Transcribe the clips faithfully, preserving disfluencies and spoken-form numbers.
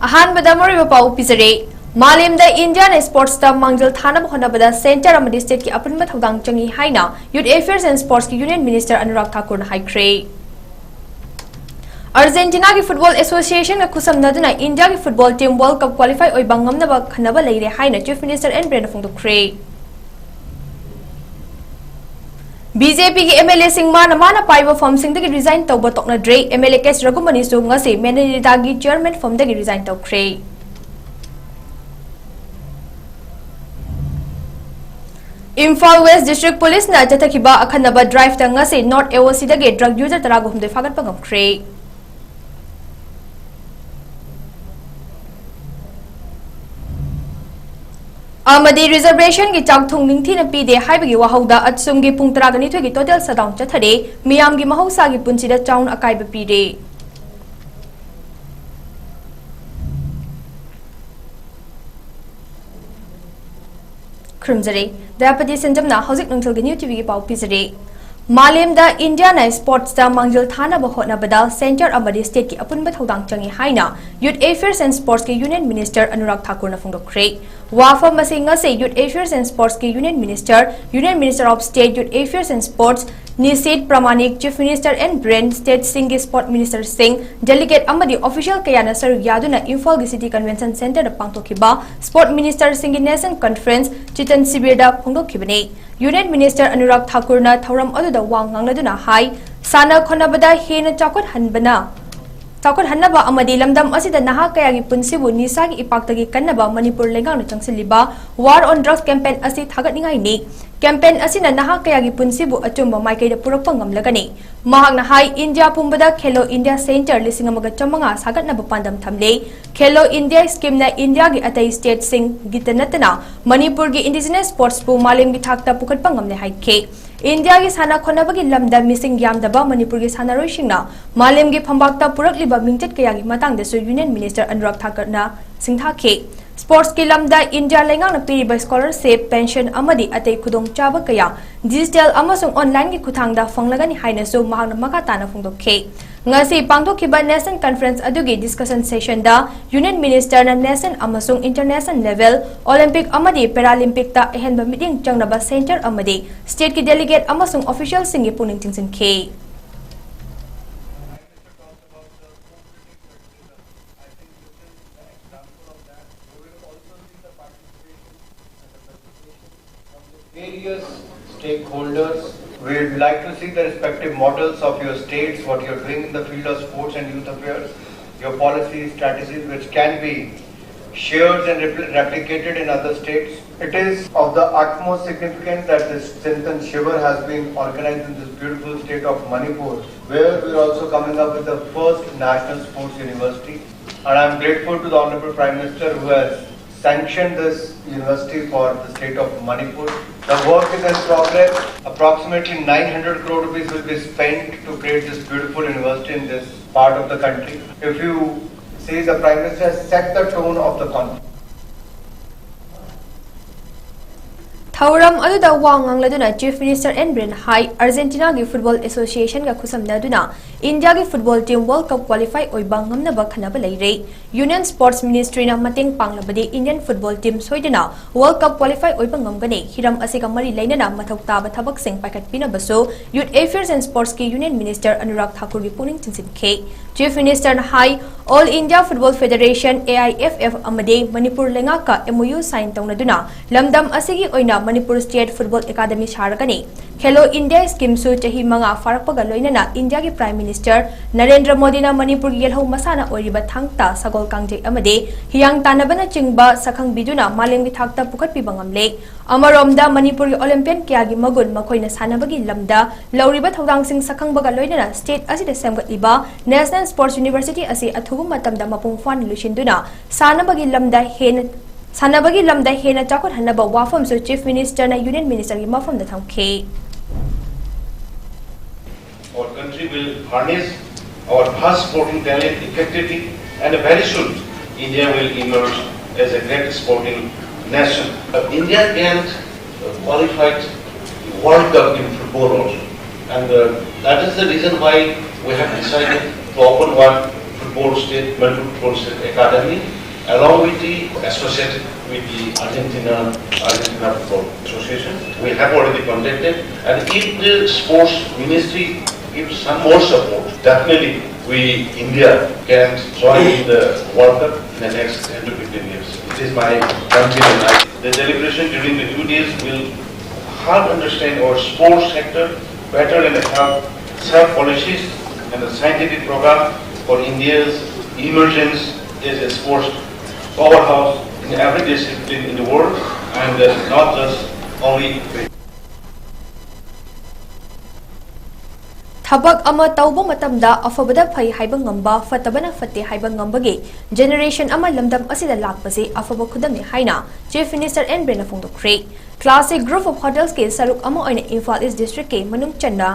ꯑꯍꯥꯟꯕꯗ ꯃꯔꯨꯑꯣꯏꯕ ꯄꯥꯎ ꯄꯤꯖꯔꯦ꯫ ꯃꯥꯂꯦꯝꯗ ꯏꯟꯗꯤꯌꯥꯅ sportsꯇ ꯃꯥꯡꯖꯤꯜ ꯊꯥꯅꯕ ꯍꯣꯠꯅꯕꯗ centre ꯑꯃꯗꯤ stateꯀꯤ ꯑꯄꯨꯟꯕ ꯊꯧꯗꯥꯡ ꯆꯪꯏ ꯍꯥꯏꯅ Youth Affairs and Sportsꯀꯤ Union Minister Anurag ꯊꯥꯀꯨꯔꯅ ꯍꯥꯏꯈ꯭ꯔꯦ꯫ Argentinaꯒꯤ Football Associationꯒ ꯈꯨꯠꯁꯝꯅꯗꯨꯅ ꯏꯟꯗꯤꯌꯥꯒꯤ football team World Cup qualify ꯑꯣꯏꯕ ꯉꯝꯅꯕ ꯈꯟꯅꯕ ꯂꯩꯔꯦ ꯍꯥꯏꯅ Chief Minister N ꯕꯤꯔꯦꯟꯅ ꯐꯣꯡꯗꯣꯛꯈ꯭ꯔꯦ꯫ BJPꯒꯤ MLAꯁꯤꯡ ꯃꯥꯅ ꯃꯥꯅ ꯄꯥꯏꯕ firmꯁꯤꯡꯗꯒꯤ resign ꯇꯧꯕ ꯇꯣꯛꯅꯗ꯭ꯔꯦ꯫ MLA ꯀꯦꯁ ꯔꯘꯨꯃꯅꯤꯁꯨ ꯉꯁꯤ ꯃꯦꯅꯤꯂꯤꯗꯥꯒꯤ chairman firmꯗꯒꯤ resign ꯇꯧꯈ꯭ꯔꯦ꯫ ꯏꯝꯐꯥꯜ West District Policeꯅ ꯆꯠꯊꯈꯤꯕ ꯑꯈꯟꯅꯕ driveꯇ ꯉꯁꯤ North AOCꯗꯒꯤ drug user ꯇꯔꯥꯒ ꯍꯨꯝꯗꯣꯏ ꯐꯥꯒꯠꯄ ꯉꯝꯈ꯭ꯔꯦ꯫ ꯑꯃꯗꯤ reservationꯒꯤ ꯆꯥꯛ ꯊꯣꯡ ꯅꯤꯡꯊꯤꯅ ꯄꯤꯗꯦ ꯍꯥꯏꯕꯒꯤ ꯋꯥꯍꯧꯗ ꯑꯁꯨꯝꯒꯤ ꯄꯨꯡ ꯇꯔꯥꯒ ꯅꯤꯊꯣꯏꯒꯤ total shutdown ꯆꯠꯊꯔꯦ꯫ ꯃꯤꯌꯥꯝꯒꯤ ꯃꯍꯧꯁꯥꯒꯤ ꯄꯨꯟꯁꯤꯗ ꯆꯥꯎꯅ ꯑꯀꯥꯏꯕ ꯄꯤꯔꯦ꯫ ꯈꯨꯔꯨꯝꯖꯔꯤ꯫ ꯗꯌꯥꯄꯇꯤ ꯁꯦꯟꯖꯝꯅ ꯍꯧꯖꯤꯛ ꯅꯨꯡꯊꯤꯜꯒꯤ New TVꯒꯤ ꯄꯥꯎ ꯄꯤꯖꯔꯤ꯫ ꯃꯥꯂꯦꯝꯗ ꯏꯟꯗꯤꯌꯥꯅ sportsꯇ ꯃꯥꯡꯖꯤꯜ ꯊꯥꯅꯕ ꯍꯣꯠꯅꯕꯗ centre ꯑꯃꯗꯤ stateꯀꯤ ꯑꯄꯨꯟꯕ ꯊꯧꯗꯥꯡ ꯆꯪꯏ ꯍꯥꯏꯅ Youth Affairs and Sportsꯀꯤ Union Minister Anurag ꯊꯥꯀꯨꯔꯅ ꯐꯣꯡꯗꯣꯛꯈ꯭ꯔꯦ꯫ ꯋꯥꯐꯝ ꯑꯁꯤ ꯉꯁꯤ Youth Affairs and Sportsꯀꯤ Union Minister, Union Minister of State Youth Affairs and Sports ꯅꯤꯁꯤꯠ ꯄ꯭ꯔꯃꯥꯅꯤꯛ, Chief Minister N Biren, stateꯁꯤꯡꯒꯤ sport ministerꯁꯤꯡ, delegate ꯑꯃꯗꯤ official ꯀꯌꯥꯅ ꯁꯔꯨꯛ ꯌꯥꯗꯨꯅ ꯏꯝꯐꯥꯜꯒꯤ City Convention Centreꯗ ꯄꯥꯡꯊꯣꯛꯈꯤꯕ sport ministerꯁꯤꯡꯒꯤ National Conference ꯆꯤꯇꯟ ꯁꯤꯕꯤꯔꯗ ꯐꯣꯡꯗꯣꯛꯈꯤꯕꯅꯤ꯫ Union Minister Anurag ꯊꯥꯀꯨꯔꯅ ꯊꯧꯔꯝ ꯑꯗꯨꯗ ꯋꯥ ꯉꯥꯡꯅꯗꯨꯅ ꯍꯥꯏ, ꯁꯥꯟꯅ ꯈꯣꯠꯅꯕꯗ ꯍꯦꯟꯅ ꯆꯥꯎꯈꯠꯍꯟꯕꯅ, ꯆꯥꯎꯈꯠꯍꯟꯅꯕ ꯑꯃꯗꯤ ꯂꯝꯗꯝ ꯑꯁꯤꯗ ꯅꯍꯥ ꯀꯌꯥꯒꯤ ꯄꯨꯟꯁꯤꯕꯨ ꯅꯤꯁꯥꯒꯤ ꯏꯄꯥꯛꯇꯒꯤ ꯀꯟꯅꯕ ꯃꯅꯤꯄꯨꯔ ꯂꯩꯉꯥꯛꯅ ꯆꯪꯁꯤꯜꯂꯤꯕ War on Drugs campaign ꯑꯁꯤ ꯊꯥꯒꯠꯅꯤꯡꯉꯥꯏꯅꯤ꯫ Campaign ꯑꯁꯤꯅ ꯅꯍꯥ ꯀꯌꯥꯒꯤ ꯄꯨꯟꯁꯤꯕꯨ ꯑꯆꯨꯝꯕ ꯃꯥꯏꯀꯩꯗ ꯄꯨꯔꯛꯄ ꯉꯝꯂꯒꯅꯤ꯫ ꯃꯍꯥꯛꯅ ꯍꯥꯏ, ꯏꯟꯗꯤꯌꯥ ꯄꯨꯝꯕꯗ ꯈꯦꯂꯣ ꯏꯟꯗꯤꯌꯥ Centre ꯂꯤꯁꯤꯡ ꯑꯃꯒ ꯆꯥꯃꯉꯥ ꯁꯥꯒꯠꯅꯕ ꯄꯥꯟꯗꯝ ꯊꯝꯂꯦ꯫ ꯈꯦꯂꯣ ꯏꯟꯗꯤꯌꯥ schemeꯅ ꯏꯟꯗꯤꯌꯥꯒꯤ ꯑꯇꯩ stateꯁꯤꯡꯒꯤꯇ ꯅꯠꯇꯅ ꯃꯅꯤꯄꯨꯔꯒꯤ indigenous sportsꯄꯨ ꯃꯥꯂꯦꯝꯒꯤ ꯊꯥꯛꯇ ꯄꯨꯈꯠꯄ ꯉꯝꯂꯦ ꯍꯥꯏꯈꯤ꯫ ꯏꯟꯗꯤꯌꯥꯒꯤ ꯁꯥꯟꯅ ꯈꯣꯠꯅꯕꯒꯤ ꯂꯝꯗ ꯃꯤꯁꯤꯡ ꯌꯥꯝꯗꯕ ꯃꯅꯤꯄꯨꯔꯒꯤ ꯁꯥꯟꯅꯔꯣꯏꯁꯤꯡꯅ ꯃꯥꯂꯦꯝꯒꯤ ꯐꯝꯕꯥꯛꯇ ꯄꯨꯔꯛꯂꯤꯕ ꯃꯤꯡꯆꯠ ꯀꯌꯥꯒꯤ ꯃꯇꯥꯡꯗꯁꯨ Union Minister ꯑꯅꯨꯔꯥꯒ ꯊꯥꯀꯨꯔꯅ ꯁꯤꯡꯊꯥꯈꯤ꯫ Sportsꯀꯤ ꯂꯝꯗ ꯏꯟꯗꯤꯌꯥ ꯂꯩꯉꯥꯛꯅ ꯄꯤꯔꯤꯕ scholarship, pension ꯑꯃꯗꯤ ꯑꯇꯩ ꯈꯨꯗꯣꯡꯆꯥꯕ ꯀꯌꯥ digital ꯑꯃꯁꯨꯡ onlineꯒꯤ ꯈꯨꯠꯊꯥꯡꯗ ꯐꯪꯂꯒꯅꯤ ꯍꯥꯏꯅꯁꯨ ꯃꯍꯥꯛꯅ ꯃꯈꯥ ꯇꯥꯅ ꯐꯣꯡꯗꯣꯛꯈꯤ꯫ ꯉꯁꯤ ꯄꯥꯡꯊꯣꯛꯈꯤꯕ National Conference ꯑꯗꯨꯒꯤ discussion sessionꯗ Union Ministerꯅ national ꯑꯃꯁꯨꯡ international level Olympic ꯑꯃꯗꯤ Paralympicꯇ ꯑꯍꯦꯟꯕ ꯃꯤꯠꯌꯦꯡ ꯆꯪꯅꯕ centre ꯑꯃꯗꯤ stateꯀꯤ delegate ꯑꯃꯁꯨꯡ officialꯁꯤꯡꯒꯤ ꯄꯨꯛꯅꯤꯡ ꯆꯤꯡꯁꯤꯟꯈꯤ꯫ Various stakeholders. We'd like to see the respective models of your states, what you're doing in the field of sports and youth affairs, your policies, strategies, which can be shared and repl- replicated in other states. It is of the utmost significance that this Chintan Shivir has been organized in this beautiful state of Manipur, where we're also coming up with the first national sports university. And I'm grateful to the Honorable Prime Minister who has sanctioned this university for the state of Manipur. The work is in progress. Approximately nine hundred crore rupees will be spent to create this beautiful university in this part of the country. If you see, the Prime Minister has set the tone of the conference. ꯊꯧꯔꯝ ꯑꯗꯨꯗ ꯋꯥ ꯉꯥꯡꯂꯗꯨꯅ Chief Minister N Biren ꯍꯥꯏ, Argentinaꯒꯤ Football Associationꯒ ꯈꯨꯠꯁꯝꯅꯗꯨꯅ ꯏꯟꯗꯤꯌꯥꯒꯤ football team World Cup qualify ꯑꯣꯏꯕ ꯉꯝꯅꯕ ꯈꯟꯅꯕ ꯂꯩꯔꯦ꯫ Union Sports Ministryꯅ ꯃꯇꯦꯡ ꯄꯥꯡꯂꯕꯗꯤ Indian football team ꯁꯣꯏꯗꯅ World Cup qualify ꯑꯣꯏꯕ ꯉꯝꯒꯅꯤ꯫ ꯍꯤꯔꯝ ꯑꯁꯤꯒ ꯃꯔꯤ ꯂꯩꯅꯅ ꯃꯊꯧ ꯇꯥꯕ ꯊꯕꯛꯁꯤꯡ ꯄꯥꯏꯈꯠꯄꯤꯅꯕꯁꯨ Youth Affairs and Sportsꯀꯤ Union Minister Anurag Thakurꯒꯤ ꯄꯨꯛꯅꯤꯡ ꯆꯤꯡꯁꯤꯟꯈꯤ꯫ Chief Ministerꯅ high, All India Football Federation, A I F F ꯑꯃꯗꯤ Manipur ꯂꯩꯉꯥꯛꯀ M O U sign ꯇꯧꯅꯗꯨꯅ ꯂꯝꯗꯝ ꯑꯁꯤꯒꯤ ꯑꯣꯏꯅ Manipur State Football Academy ꯁꯥꯔꯒꯅꯤ꯫ Khelo India schemeꯁꯨ ꯆꯍꯤ ꯃꯉꯥ ꯐꯥꯔꯛꯄꯒ ꯂꯣꯏꯅꯅ ꯏꯟꯗꯤꯌꯥꯒꯤ Prime Minister ꯅꯔꯦꯟꯗ꯭ꯔ ꯃꯣꯗꯤꯅ ꯃꯅꯤꯄꯨꯔꯒꯤ ꯌꯦꯜꯍꯧ ꯃꯁꯥꯟꯅ ꯑꯣꯏꯔꯤꯕ ꯊꯥꯡ ꯇꯥ, ꯁꯒꯣꯜ ꯀꯥꯡꯖꯩ ꯑꯃꯗꯤ ꯍꯤꯌꯥꯡ ꯇꯥꯟꯅꯕꯅꯆꯤꯡꯕ ꯁꯛꯈꯪꯕꯤꯗꯨꯅ ꯃꯥꯂꯦꯝꯒꯤ ꯊꯥꯛꯇ ꯄꯨꯈꯠꯄꯤꯕ ꯉꯝꯂꯦ꯫ ꯑꯃꯔꯣꯝꯗ ꯃꯅꯤꯄꯨꯔꯒꯤ Olympian ꯀꯌꯥꯒꯤ ꯃꯒꯨꯟ, ꯃꯈꯣꯏꯅ ꯁꯥꯟꯅꯕꯒꯤ ꯂꯝꯗ ꯂꯧꯔꯤꯕ ꯊꯧꯗꯥꯡꯁꯤꯡ ꯁꯛꯈꯪꯕꯒ ꯂꯣꯏꯅꯅ state ꯑꯁꯤꯗ ꯁꯦꯝꯒꯠꯂꯤꯕ National Sports University ꯑꯁꯤ ꯑꯊꯨꯕ ꯃꯇꯝꯗ ꯃꯄꯨꯡ ꯐꯥꯅ ꯂꯣꯏꯁꯤꯟꯗꯨꯅ ꯁꯥꯟꯅꯕꯒꯤ ꯂꯝꯗ ꯍꯦꯟꯅ ꯁꯥꯟꯅꯕꯒꯤ ꯂꯝꯗ ꯍꯦꯟꯅ ꯆꯥꯎꯈꯠꯍꯟꯅꯕ ꯋꯥꯐꯝꯁꯨ Chief Ministerꯅ Union Ministerꯒꯤ ꯃꯐꯝꯗ ꯊꯝꯈꯤ꯫ Our country will harness our vast sporting talent effectively, and very soon India will emerge As a great sporting nation, uh, India can uh, qualify the World Cup in football also. And uh, that is the reason why we have decided to open one football state, Manipur Football State Academy, along with the associated with the Argentina, Argentina Football Association. We have already contacted, and if the sports ministry gives some more support, definitely we, India, can join in the World Cup in the next ten to fifteen years. It is my confidence. The deliberation during the two days will help understand our sports sector better and help serve policies and the scientific program for India's emergence as a sports powerhouse in every discipline in the world and uh, not just only. ꯊꯕꯛ ꯑꯃ ꯇꯧꯕ ꯃꯇꯝꯗ ꯑꯐꯕꯗ ꯐꯩ ꯍꯥꯏꯕ ꯉꯝꯕ, ꯐꯠꯇꯕꯅ ꯐꯠꯇꯦ ꯍꯥꯏꯕ ꯉꯝꯕꯒꯤ ꯖꯦꯅꯦꯔꯦꯁꯟ ꯑꯃ ꯂꯝꯗꯝ ꯑꯁꯤꯗ ꯂꯥꯛꯄꯁꯤ ꯑꯐꯕ ꯈꯨꯗꯝꯅꯤ ꯍꯥꯏꯅ ꯆꯤꯐ ꯃꯤꯅꯤꯁꯇꯔ ꯑꯦꯟ ꯕꯤꯔꯦꯟꯅ ꯐꯣꯡꯗꯣꯛꯈ꯭ꯔꯦ꯫ ꯀ꯭ꯂꯥꯁꯤꯛ ꯒ꯭ꯔꯨꯞ ꯑꯣꯐ ꯍꯣꯇꯦꯜꯁꯀꯤ ꯁꯔꯨꯛ ꯑꯃ ꯑꯣꯏꯅ ꯏꯝꯐꯥꯜ ꯏꯁ ꯗꯤꯁꯇ꯭ꯔꯤꯛꯀꯤ ꯃꯅꯨꯡ ꯆꯟꯅ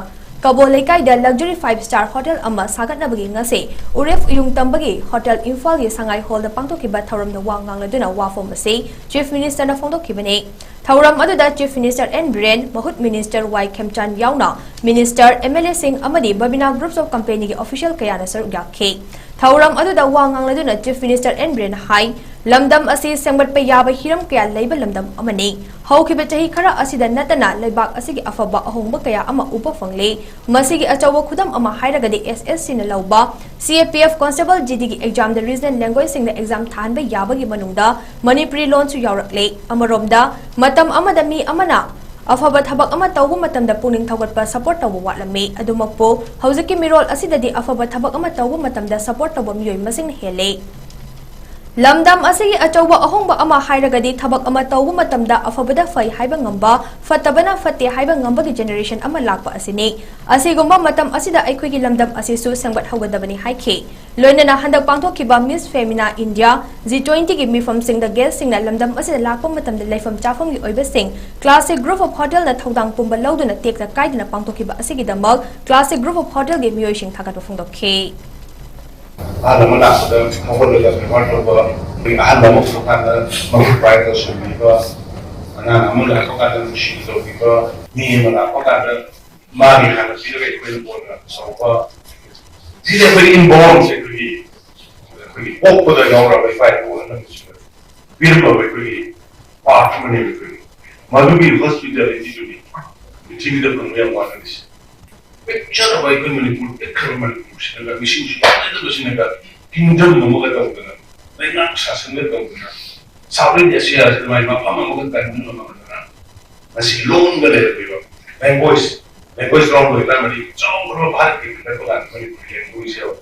ꯀꯕꯣ ꯂꯩꯀꯥꯏꯗ ꯂꯛꯖꯔꯤ ꯐꯥꯏꯚ ꯁ꯭ꯇꯥꯔ ꯍꯣꯇꯦꯜ ꯑꯃ ꯁꯥꯒꯠꯅꯕꯒꯤ ꯉꯁꯤ ꯎꯔꯦꯞ ꯎꯌꯨꯡ ꯇꯝꯕꯒꯤ ꯍꯣꯇꯦꯜ ꯏꯝꯐꯥꯜꯒꯤ ꯁꯉꯥꯏ ꯍꯣꯜꯗ ꯄꯥꯡꯊꯣꯛꯈꯤꯕ ꯊꯧꯔꯝꯗ ꯋꯥ ꯉꯥꯡꯂꯗꯨꯅ ꯋꯥꯐꯝ ꯑꯁꯤ ꯆꯤꯐ ꯃꯤꯅꯤꯁꯇꯔꯅ ꯐꯣꯡꯗꯣꯛꯈꯤꯕꯅꯤ꯫ ꯊꯧꯔꯝ ꯑꯗꯨꯗ ꯆꯤꯐ ꯃꯤꯅꯤꯁꯇꯔ ꯑꯦꯟ ꯕꯤꯔꯦꯟ, ꯃꯍꯨꯠ ꯃꯤꯅꯤꯁꯇꯔ ꯋꯥꯏ ꯈꯦꯝꯆꯥꯟ ꯌꯥꯎꯅ ꯃꯤꯅꯤꯁꯇꯔ, ꯑꯦꯝ ꯑꯦꯜ ꯑꯦꯁꯤꯡ ꯑꯃꯗꯤ ꯕꯕꯤꯅꯥ ꯒ꯭ꯔꯨꯞꯁ ꯑꯣꯐ ꯀꯝꯄꯦꯅꯤꯒꯤ ꯑꯣꯐꯤꯁꯤꯌꯦꯜ ꯀꯌꯥꯅ ꯁꯔꯨꯛ ꯌꯥꯈꯤ꯫ ꯊꯧꯔꯝ ꯑꯗꯨꯗ ꯋꯥ ꯉꯥꯡꯂꯗꯨꯅ ꯆꯤꯐ ꯃꯤꯅꯤꯁꯇꯔ ꯑꯦꯟ ꯕꯤꯔꯦꯟꯅ ꯍꯥꯏ, ꯂꯝꯗꯝ ꯑꯁꯤ ꯁꯦꯝꯒꯠꯄ ꯌꯥꯕ ꯍꯤꯔꯝ ꯀꯌꯥ ꯂꯩꯕ ꯂꯝꯗꯝ ꯑꯃꯅꯤ꯫ ꯍꯧꯈꯤꯕ ꯆꯍꯤ ꯈꯔ ꯑꯁꯤꯗ ꯅꯠꯇꯅ ꯂꯩꯕꯥꯛ ꯑꯁꯤꯒꯤ ꯑꯐꯕ ꯑꯍꯣꯡꯕ ꯀꯌꯥ ꯑꯃ ꯎꯕ ꯐꯪꯂꯦ꯫ ꯃꯁꯤꯒꯤ ꯑꯆꯧꯕ ꯈꯨꯗꯝ ꯑꯃ ꯍꯥꯏꯔꯒꯗꯤ ꯑꯦꯁ ꯑꯦꯁ ꯁꯤꯅ ꯂꯧꯕ C A P F constable G ꯗꯤꯒꯤ ꯑꯦꯛꯖꯥꯝꯗ ꯔꯤꯖꯅꯦꯜ ꯂꯦꯡꯒ꯭ꯋꯦꯖꯁꯤꯡꯗ ꯑꯦꯛꯖꯥꯝ ꯊꯥꯍꯟꯕ ꯌꯥꯕꯒꯤ ꯃꯅꯨꯡꯗ ꯃꯅꯤꯄꯨꯔꯤ ꯂꯣꯟꯁꯨ ꯌꯥꯎꯔꯛꯂꯦ꯫ ꯑꯃꯔꯣꯝꯗ ꯃꯇꯝ ꯑꯃꯗ ꯃꯤ ꯑꯃꯅ ꯑꯐꯕ ꯊꯕꯛ ꯑꯃ ꯇꯧꯕ ꯃꯇꯝꯗ ꯄꯨꯛꯅꯤꯡ ꯊꯧꯒꯠꯄ, ꯁꯄꯣꯔꯠ ꯇꯧꯕ ꯋꯥꯠꯂꯝꯃꯤ꯫ ꯑꯗꯨꯃꯛꯄꯨ ꯍꯧꯖꯤꯛꯀꯤ ꯃꯤꯔꯣꯜ ꯑꯁꯤꯗꯗꯤ ꯑꯐꯕ ꯊꯕꯛ ꯑꯃ ꯇꯧꯕ ꯃꯇꯝꯗ ꯁꯄꯣꯔꯠ ꯇꯧꯕ ꯃꯤꯑꯣꯏ ꯃꯁꯤꯡꯅ ꯍꯦꯜꯂꯦ꯫ ꯂꯝꯗꯝ ꯑꯁꯤꯒꯤ ꯑꯆꯧꯕ ꯑꯍꯣꯡꯕ ꯑꯃ ꯍꯥꯏꯔꯒꯗꯤ ꯊꯕꯛ ꯑꯃ ꯇꯧꯕ ꯃꯇꯝꯗ ꯑꯐꯕꯗ ꯐꯩ ꯍꯥꯏꯕ ꯉꯝꯕ, ꯐꯠꯇꯕꯅ ꯐꯠꯇꯦ ꯍꯥꯏꯕ ꯉꯝꯕꯒꯤ ꯖꯦꯅꯦꯔꯦꯁꯟ ꯑꯃ ꯂꯥꯛꯄ ꯑꯁꯤꯅꯤ꯫ ꯑꯁꯤꯒꯨꯝꯕ ꯃꯇꯝ ꯑꯁꯤꯗ ꯑꯩꯈꯣꯏꯒꯤ ꯂꯝꯗꯝ ꯑꯁꯤꯁꯨ ꯁꯦꯝꯒꯠꯍꯧꯒꯗꯕꯅꯤ ꯍꯥꯏꯈꯤ꯫ ꯂꯣꯏꯅꯅ ꯍꯟꯗꯛ ꯄꯥꯡꯊꯣꯛꯈꯤꯕ ꯃꯤꯁ ꯐꯦꯃꯤꯅꯥ ꯏꯟꯗꯤꯌꯥ ꯖꯤ ꯇ꯭ꯋꯦꯟꯇꯤꯒꯤ ꯃꯤꯐꯝꯁꯤꯡꯗ ꯒꯦꯁꯁꯤꯡꯅ ꯂꯝꯗꯝ ꯑꯁꯤꯗ ꯂꯥꯛꯄ ꯃꯇꯝꯗ ꯂꯩꯐꯝ ꯆꯥꯐꯝꯒꯤ ꯑꯣꯏꯕꯁꯤꯡ ꯀ꯭ꯂꯥꯁꯤꯛ ꯒ꯭ꯔꯨꯞ ꯑꯣꯐ ꯍꯣꯇꯦꯜꯅ ꯊꯧꯗꯥꯡ ꯄꯨꯝꯕ ꯂꯧꯗꯨꯅ ꯇꯦꯛꯇ ꯀꯥꯏꯗꯅ ꯄꯥꯡꯊꯣꯛꯈꯤꯕ ꯑꯁꯤꯒꯤꯗꯃꯛ ꯀ꯭ꯂꯥꯁꯤꯛ ꯒ꯭ꯔꯨꯞ ꯑꯣꯐ ꯍꯣꯇꯦꯜꯒꯤ ꯃꯤꯑꯣꯏꯁꯤꯡ ꯊꯥꯒꯠꯄ ꯐꯣꯡꯗꯣꯛꯈꯤ꯫ ꯑꯍꯥꯟꯕ ꯑꯃ ꯂꯥꯛꯄꯗ ꯍꯧꯒꯠꯂꯒ ꯕꯦꯕꯥꯔ ꯇꯧꯕ, ꯑꯩꯈꯣꯏ ꯑꯍꯜ ꯑꯃ ꯄꯨꯔꯛꯀꯥꯟꯗ ꯃꯕꯨꯛ ꯄ꯭ꯔꯥꯏ ꯇꯧꯁꯟꯕꯤꯕ, ꯑꯉꯥꯡ ꯑꯃ ꯂꯥꯛꯄ ꯀꯥꯟꯗ ꯅꯨꯡꯁꯤꯅ ꯇꯧꯕꯤꯕ, ꯃꯤ ꯑꯃ ꯂꯥꯛꯄ ꯀꯥꯟꯗ ꯃꯥꯒꯤ ꯍꯥꯟꯅ ꯄꯤꯔꯒ ꯑꯩꯈꯣꯏꯅ ꯀꯣꯟꯅ ꯆꯥꯎꯕ꯫ ꯁꯤꯁꯦ ꯑꯩꯈꯣꯏꯒꯤ ꯏꯟꯕꯣꯔꯟꯁꯦ, ꯑꯩꯈꯣꯏꯒꯤ ꯑꯩꯈꯣꯏꯒꯤ ꯄꯣꯛꯄꯗ ꯌꯥꯎꯔꯕ ꯏꯄꯥ ꯏꯄꯨ ꯑꯍꯜ ꯂꯃꯟꯁꯤꯡꯅ ꯄꯤꯔꯝꯂꯕ ꯑꯩꯈꯣꯏꯒꯤ ꯄꯥꯔꯠ ꯑꯃꯅꯦꯕ꯫ ꯑꯩꯈꯣꯏꯒꯤ ꯃꯗꯨꯒꯤ ꯍꯣꯁꯄꯤꯇꯥꯂꯤꯇꯤꯗꯨꯅꯤ ꯄ꯭ꯔꯤꯊꯤꯕꯤꯗ ꯐꯪꯕ ꯌꯥꯝ ꯋꯥꯅꯔꯤꯁꯦ꯫ ꯄꯤꯛꯆꯔꯕ ꯑꯩꯈꯣꯏ ꯃꯅꯤꯄꯨꯔ, ꯄꯤꯛꯈ꯭ꯔꯕ ꯃꯅꯤꯄꯨꯔꯁꯤꯅꯒ, ꯃꯤꯁꯤꯡꯁꯨ ꯌꯥꯝꯅꯗꯕꯁꯤꯅꯒ, ꯀꯤꯡꯗꯝ ꯑꯃꯒ ꯇꯧꯗꯅ, ꯂꯩꯉꯥꯛ ꯁꯥꯁꯟꯒ ꯇꯧꯗꯅ, ꯁꯥꯎꯠ ꯏꯟꯗꯤꯌꯥ ꯑꯦꯁꯤꯌꯥꯁꯤꯗ ꯃꯥꯏ ꯃꯐꯝ ꯑꯃꯒ ꯀꯟꯕ ꯉꯝꯃꯗꯅ, ꯉꯁꯤ ꯂꯣꯟꯒ ꯂꯩꯔꯝꯃꯤꯕ, ꯂꯦꯡꯒ꯭ꯋꯦꯖ, ꯂꯦꯡꯒ꯭ꯋꯦꯖ ꯂꯣꯟ ꯑꯣꯏꯇꯥꯔꯒꯗꯤ ꯆꯥꯎꯈ꯭ꯔꯕ ꯚꯥꯔꯠꯀꯤ ꯄꯤꯔꯛꯄ ꯀꯥꯟꯗ ꯃꯅꯤꯄꯨꯔꯤ ꯂꯦꯡꯒ꯭ꯋꯦꯖ ꯌꯥꯎꯔꯤ꯫